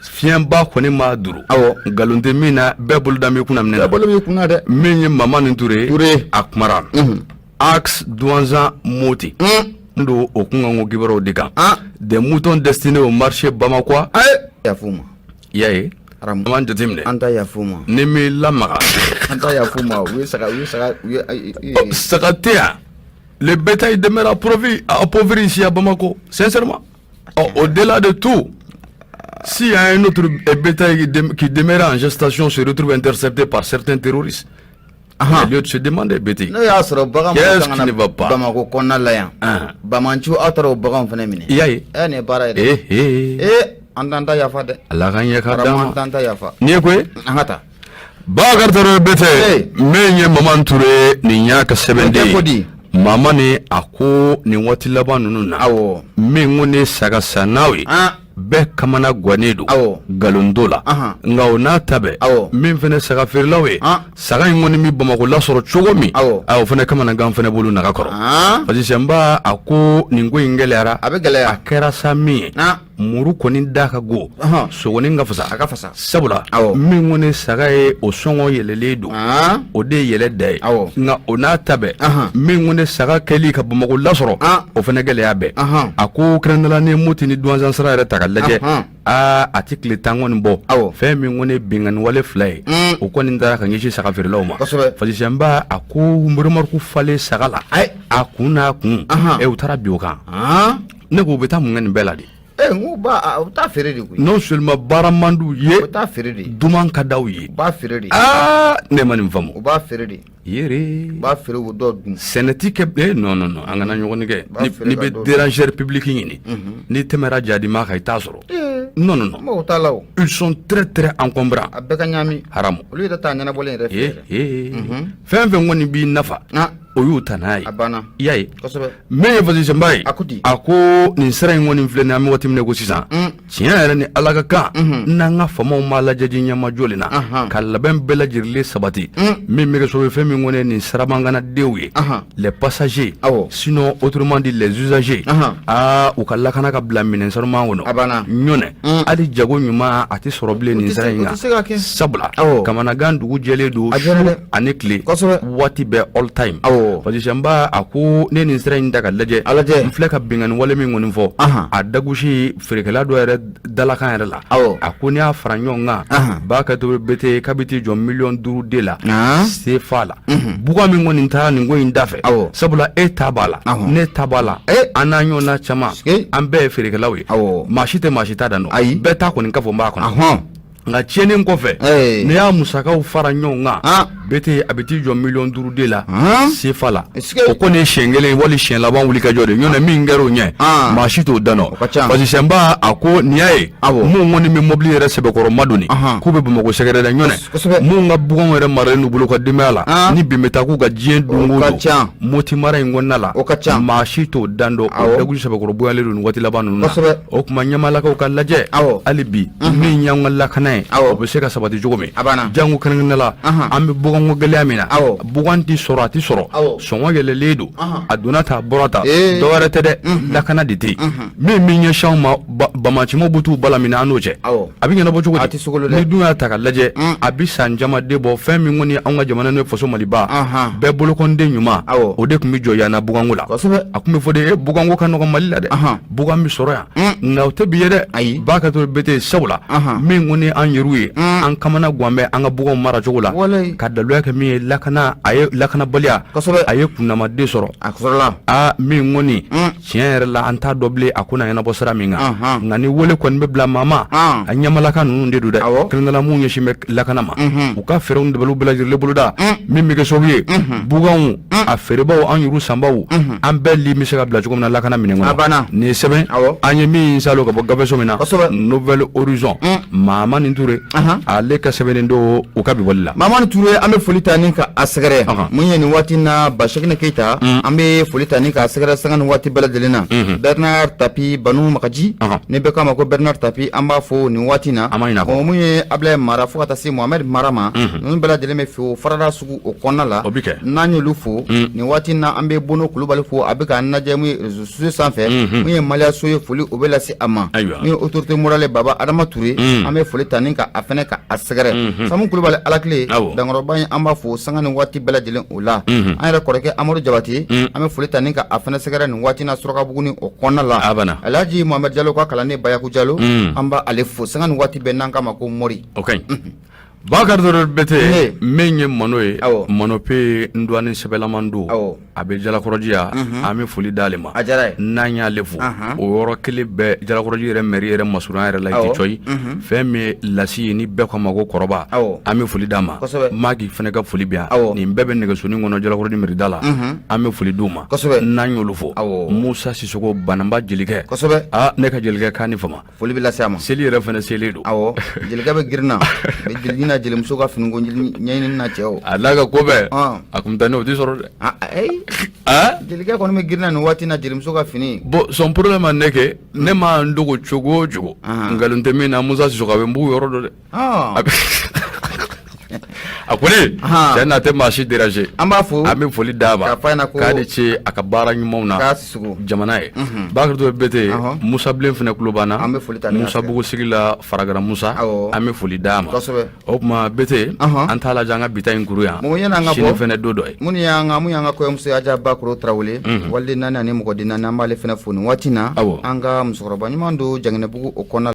fiɲɛba kɔni maa duru awɔ nkalon tɛ min na bɛɛ bolo da b'i kunna minɛ bɛɛ na bolo b'i kunna dɛ min ye Mamani Ture Ture. a kumara axe Douentza Moti n don o kunkanko kibaruyaw de kan ah des moutons destinés au marché Bamako ayi yafu ma i y'a ye Aramu an b'an jateminɛ an ta yafu ma ni m'i lamaga an ta yafu ma u ye saga u ye saga u ye saga tɛ yan le bétail demeure appauvri, appauvri ici à Bamako sincèrement. Oh, au-delà de tout, s'il y a un autre bétail qui demeure en gestation se retrouve intercepté par certains terroristes, Ahan. au lieu de se demander Bété n'o y'a sɔrɔ bagan Qu'est-ce minnu kan qui ne ka va na pas? Bamakɔ kɔnɔna la yan Ah. bamanciw aw taara o baganw fana minɛ i y'a ye ɛ nin ye baara ye dɛ eh eh ee an t'an ta yafa dɛ ala ka ɲɛ ka d'an Aramu an ma t'an ta yafa nin ye koyi an ka taa Bakari Tarawele Bété Hey. min ye Maman Ture nin y'a ka sɛbɛnden O tɛ ko ye di? Mamani a ko nin waati laban ninnu na, awɔ, min ko ne saga sannaw ye, bɛɛ kamana gannen don, awɔ, nkalon t'o la, nka o n'a ta bɛɛ, awɔ, min fana saga feerelaw ye, saga in kɔni bɛ Bamakɔ lasɔrɔ cogo min, awɔ, o fana kamanagan fana b'olu naga kɔrɔ, parce que Sɛnba a ko nin ko in gɛlɛyara, a bɛ gɛlɛya, a kɛra sa min ye, muru kɔni da ka go, sogonin ka fisa, a ka fisa, sabula min kɔni saga ye o sɔngɔ yɛlɛlen don, o de ye yɛlɛ da ye, nka o n'a ta bɛɛ, min kɔni saga kɛli ka Bamakɔ lasɔrɔ, o fana gɛlɛya bɛɛ. A ko kɛrɛnkɛrɛnnenya ni Moti ni Duwanzan sira yɛrɛ ta ka lajɛ, aa a tɛ tile 10 kɔni bɔ, fɛn min kɔni binkanni wale fila ye, o kɔni taara ka ɲɛsin saga feerelaw ma. Sɛnba a ko remorque falen saga la, a kun n'a kun, u taara bin o kan. Ne ko u bɛ taa mun kɛ nin bɛɛ la de? N ko u taa feere de koyi. Non seulement baara man d'u ye, u taa feere de, duman ka d'aw ye, u b'a feere de. Aa ne ma nin faamu. U b'a feere de. Yere. U b'a feere, u dɔw dun. Sɛnɛ ti kɛ. Non non non, an kana ɲɔgɔn kɛ. N'i bɛ dérangeur public ɲini, n'i tɛmɛra Jadima kan, i t'a sɔrɔ. Non non non. Mɔgɔw t'a la o. Ils sont très très encombrants. A bɛɛ ka ɲaami. Haramu. Olu yɛrɛ t'a ɲɛnabɔlen yɛrɛ fɛ. Fɛn fɛn kɔni b'i nafa, o y'u ta n'a ye. A banna. I y'a ye. Kosɛbɛ. Min ye Fasi Sɛnba ye, a ko ten. A ko nin sira in kɔni filɛ nin ye, an bɛ waati min na ko sisan, tiɲɛ yɛrɛ ni Ala ka kan, n'an ka faamaw m'a lajɛ ji ɲɛmajɔ na, ka labɛn bɛɛ lajɛlen sabati, min bɛ kɛ sababu ye, fɛn min kɔni ye nin sirabanganadenw ye, les passagers, sinon autrement dit les usagers, aa u ka lakana ka bila minɛn sanuman kɔnɔ. A banna. Ɲɔnɛ, hali jago ɲuman a tɛ sɔrɔ bilen nin sira in kan, sabula kamanagan dugu jɛlen don su ani tile, waati bɛɛ, all time. Fasi Sɛnba a ko ne nin sira in ta ka lajɛ, n filɛ ka binkanni wale min kɔni fɔ, a dagosi feerekɛla dɔ yɛrɛ dalakan yɛrɛ la, a ko n'i y'a fara ɲɔgɔn kan, ba ka to bete k'a bɛ t'i jɔ miliyɔn 5 de la sefa la, bugan min kɔni taara nin ko in da fɛ, sabula e ta b'a la, ne ta b'a la, an n'a ɲɔgɔnna caman, an bɛɛ ye feerekɛlaw ye, maa si tɛ maa si ta dan dɔn, Ayi. bɛɛ ta kɔni ka fɔ n b'a kɔnɔ. Nka tiɲɛni kɔfɛ, n'i y'a musakaw fara ɲɔgɔn kan, bete a bɛ t'i jɔ miliyɔn 5 de la sefa la. O kɔni ye siɲɛ kelen wali siɲɛ laban wuli ka jɔ de, ɲɔntɛ min kɛra o ɲɛ, maa si t'o dan dɔn. Fasi Sɛnba a ko nin y'a ye, minnu kɔni bɛ mobili yɛrɛ sɛbɛkɔrɔ madoni k'u bɛ Bamakɔ sɛgɛrɛ dɛ, ɲɔntɛ minnu ka buganw yɛrɛ maralen n'u bolo ka denbaya la, ni bin bɛ taa k'u ka diɲɛ don o don Moti mara in kɔnɔna la, maa si t'o dan dɔn. O dagosi sɛbɛkɔrɔ bonyalen don nin waati laban ninnu na. O tuma ɲɛmaalakaw ka lajɛ hali bi, min y'an ka lakana ye, o bɛ se ka sabati cogo min, jango kɛrɛnkɛrɛnnenya la an bɛ buganko gɛlɛya min na, bugan tɛ sɔrɔ, a tɛ sɔrɔ, sɔngɔ yɛlɛlen don, a donna ta a bɔra ta, dɔ wɛrɛ tɛ dɛ, lakana de tɛ yen. Min bɛ ɲɛsin anw ma, banbaancimaw bɛ t'u bala minɛ an n'o cɛ, a bɛ ɲɛnabɔ cogo di? Ni dun y'a ta ka lajɛ, a bɛ san caman de bɔ, fɛn min kɔni anw ka jamana n'o faso Maliba bɛɛ bolokɔnden ɲuman, o de tun bɛ jɔ yan na buganko la. A tun bɛ fɔ de e buganko ka nɔgɔn Mali la dɛ, bugan bɛ sɔrɔ yan, nka o tɛ bi ye dɛ. Ayi. Ba ka to bete, sabula min kɔni an yɛrɛw ye, an kamana gan bɛ an ka buganw mara cogo la, ka daluya kɛ min ye lakana, a ye lakanabaliya, a ye kunnamaden sɔrɔ. A sɔrɔla. Aa min kɔni tiɲɛ yɛrɛ la, an t'a dɔn bilen a ko na ɲɛnabɔ sira min kan, nka ni wele kɔni bɛ bila maa ma, a ɲɛmalaka ninnu de don dɛ, kɛrɛnkɛrɛnnenya la minnu ɲɛsin bɛ lakana ma, u ka fɛɛrɛw ni dabaliw bɛɛ lajɛlen boloda, min bɛ kɛ sababu ye buganw a feerebaw, an yɛrɛw sanbaw, an bɛɛ li bɛ se ka bila cogo min na lakana minɛn kɔnɔ. A banna. Nin ye sɛbɛn an ye min salo ka bɔ gafeso min na, Nouvel Horizon, Mamani Ture, ale ka sɛbɛnnen don u ka bibɔli la. Mamani Ture, an bɛ foli ta ni ka a sɛgɛrɛ. Mun ye nin waati na, Basɛkinɛ Keyita, an bɛ foli ta ni k'a sɛgɛrɛ sanga ni waati bɛɛ lajɛlen na. Bernard Tapi Banu Makaji, ni bɛɛ k'a ma ko Bernard Tapi, an b'a fo nin waati na. Mun ye Ablaye Mara fo ka taa se Mohamed Mara ma, ninnu bɛɛ lajɛlen bɛ fo Farada sugu o kɔnɔna la. O bɛ kɛ. N'an y'olu fo nin waati na, an bɛ Bono Kulubali fo, a bɛ k'an lajɛ mun ye réseaux sociaux sanfɛ. Mun ye Maliya so ye, foli o bɛ lase a ma. Mun ye autorité morale Baba Adama Ture, an bɛ foli ta ni ka a fɛnɛ ka a sɛgɛrɛ. Samu Kulubali Alakile dankɔrɔba in, an b'a fo sanga ni waati bɛɛ lajɛlen o la. An yɛrɛ kɔrɔkɛ Amadu Jabate, an bɛ foli ta ni ka a fɛnɛ sɛgɛrɛ nin waati na Surakabugu o kɔnɔna la. Alhaji Mohamed Jalo ka kalanden Bayaku Jalo, an b'ale fo sanga ni waati bɛɛ, n'an k'a ma ko Mori. O ka ɲi. Bakari Togola Bete, min ye Mano ye, Mano pe n dɔgɔnin sɛbɛlaman don, a bɛ Jalakɔrɔji yan, an bɛ foli d'ale ma. N'an y'ale fo, o yɔrɔ kelen bɛɛ Jalakɔrɔji yɛrɛ mairie yɛrɛ masurunya yɛrɛ la i tɛ cɔyi, fɛn min ye lasi ye ni bɛɛ k'a ma ko kɔrɔba, an bɛ foli d'a ma. Maki fana ka foli bɛ yan, nin bɛɛ bɛ nɛgɛsonin kɔnɔ Jalakɔrɔji mairie da la, an bɛ foli d'u ma. N'an y'olu fo, Musa Sisoko Bananba jelikɛ, aa ne ka jelikɛ k'a ni fama. Foli bɛ lase a ma. Seli yɛrɛ fana selen don. Awɔ, jelikɛ bɛ girin na, bɛ jeli na jelimuso ka finiko ɲɛɲini na cɛw. A n'a ka ko bɛɛ. A kun bɛ taa n'o tɛ sɔrɔ dɛ. Ayi, jelikɛ kɔni bɛ girin na nin waati na jelimuso ka fini. Bon, son problème n'est que ne ma n dogo cogo o cogo, nkalon tɛ min na, Musa Sisoko a bɛ n bugu yɔrɔ dɔn dɛ. A ko ne cɛ n'a tɛ maa si déranger. An b'a fo. An bɛ foli d'a ma. K'a f'a ɲɛna ko k'a ni ce a ka baara ɲumanw na. K'a Sisoko. Jamana ye. Bakari Bete, Musa Bilen fana tulo b'an na. An bɛ foli ta. Musa Bugu sigi la, Faragara Musa. Awɔ. An bɛ foli d'a ma. Kosɛbɛ. O tuma Bete, an t'a lajɛ an ka bi ta in kuru yan. Mɔgɔ ɲɛna an ka sini bɔ. fana don dɔ ye. Mun y'an ka kɔɲɔmuso Aja Bakoro Tarawele, waliden naani ani mɔgɔden naani, an b'ale fana fo nin waati na. Awɔ. An ka musokɔrɔba ɲuman don Jaginɛbugu o kɔnɔna.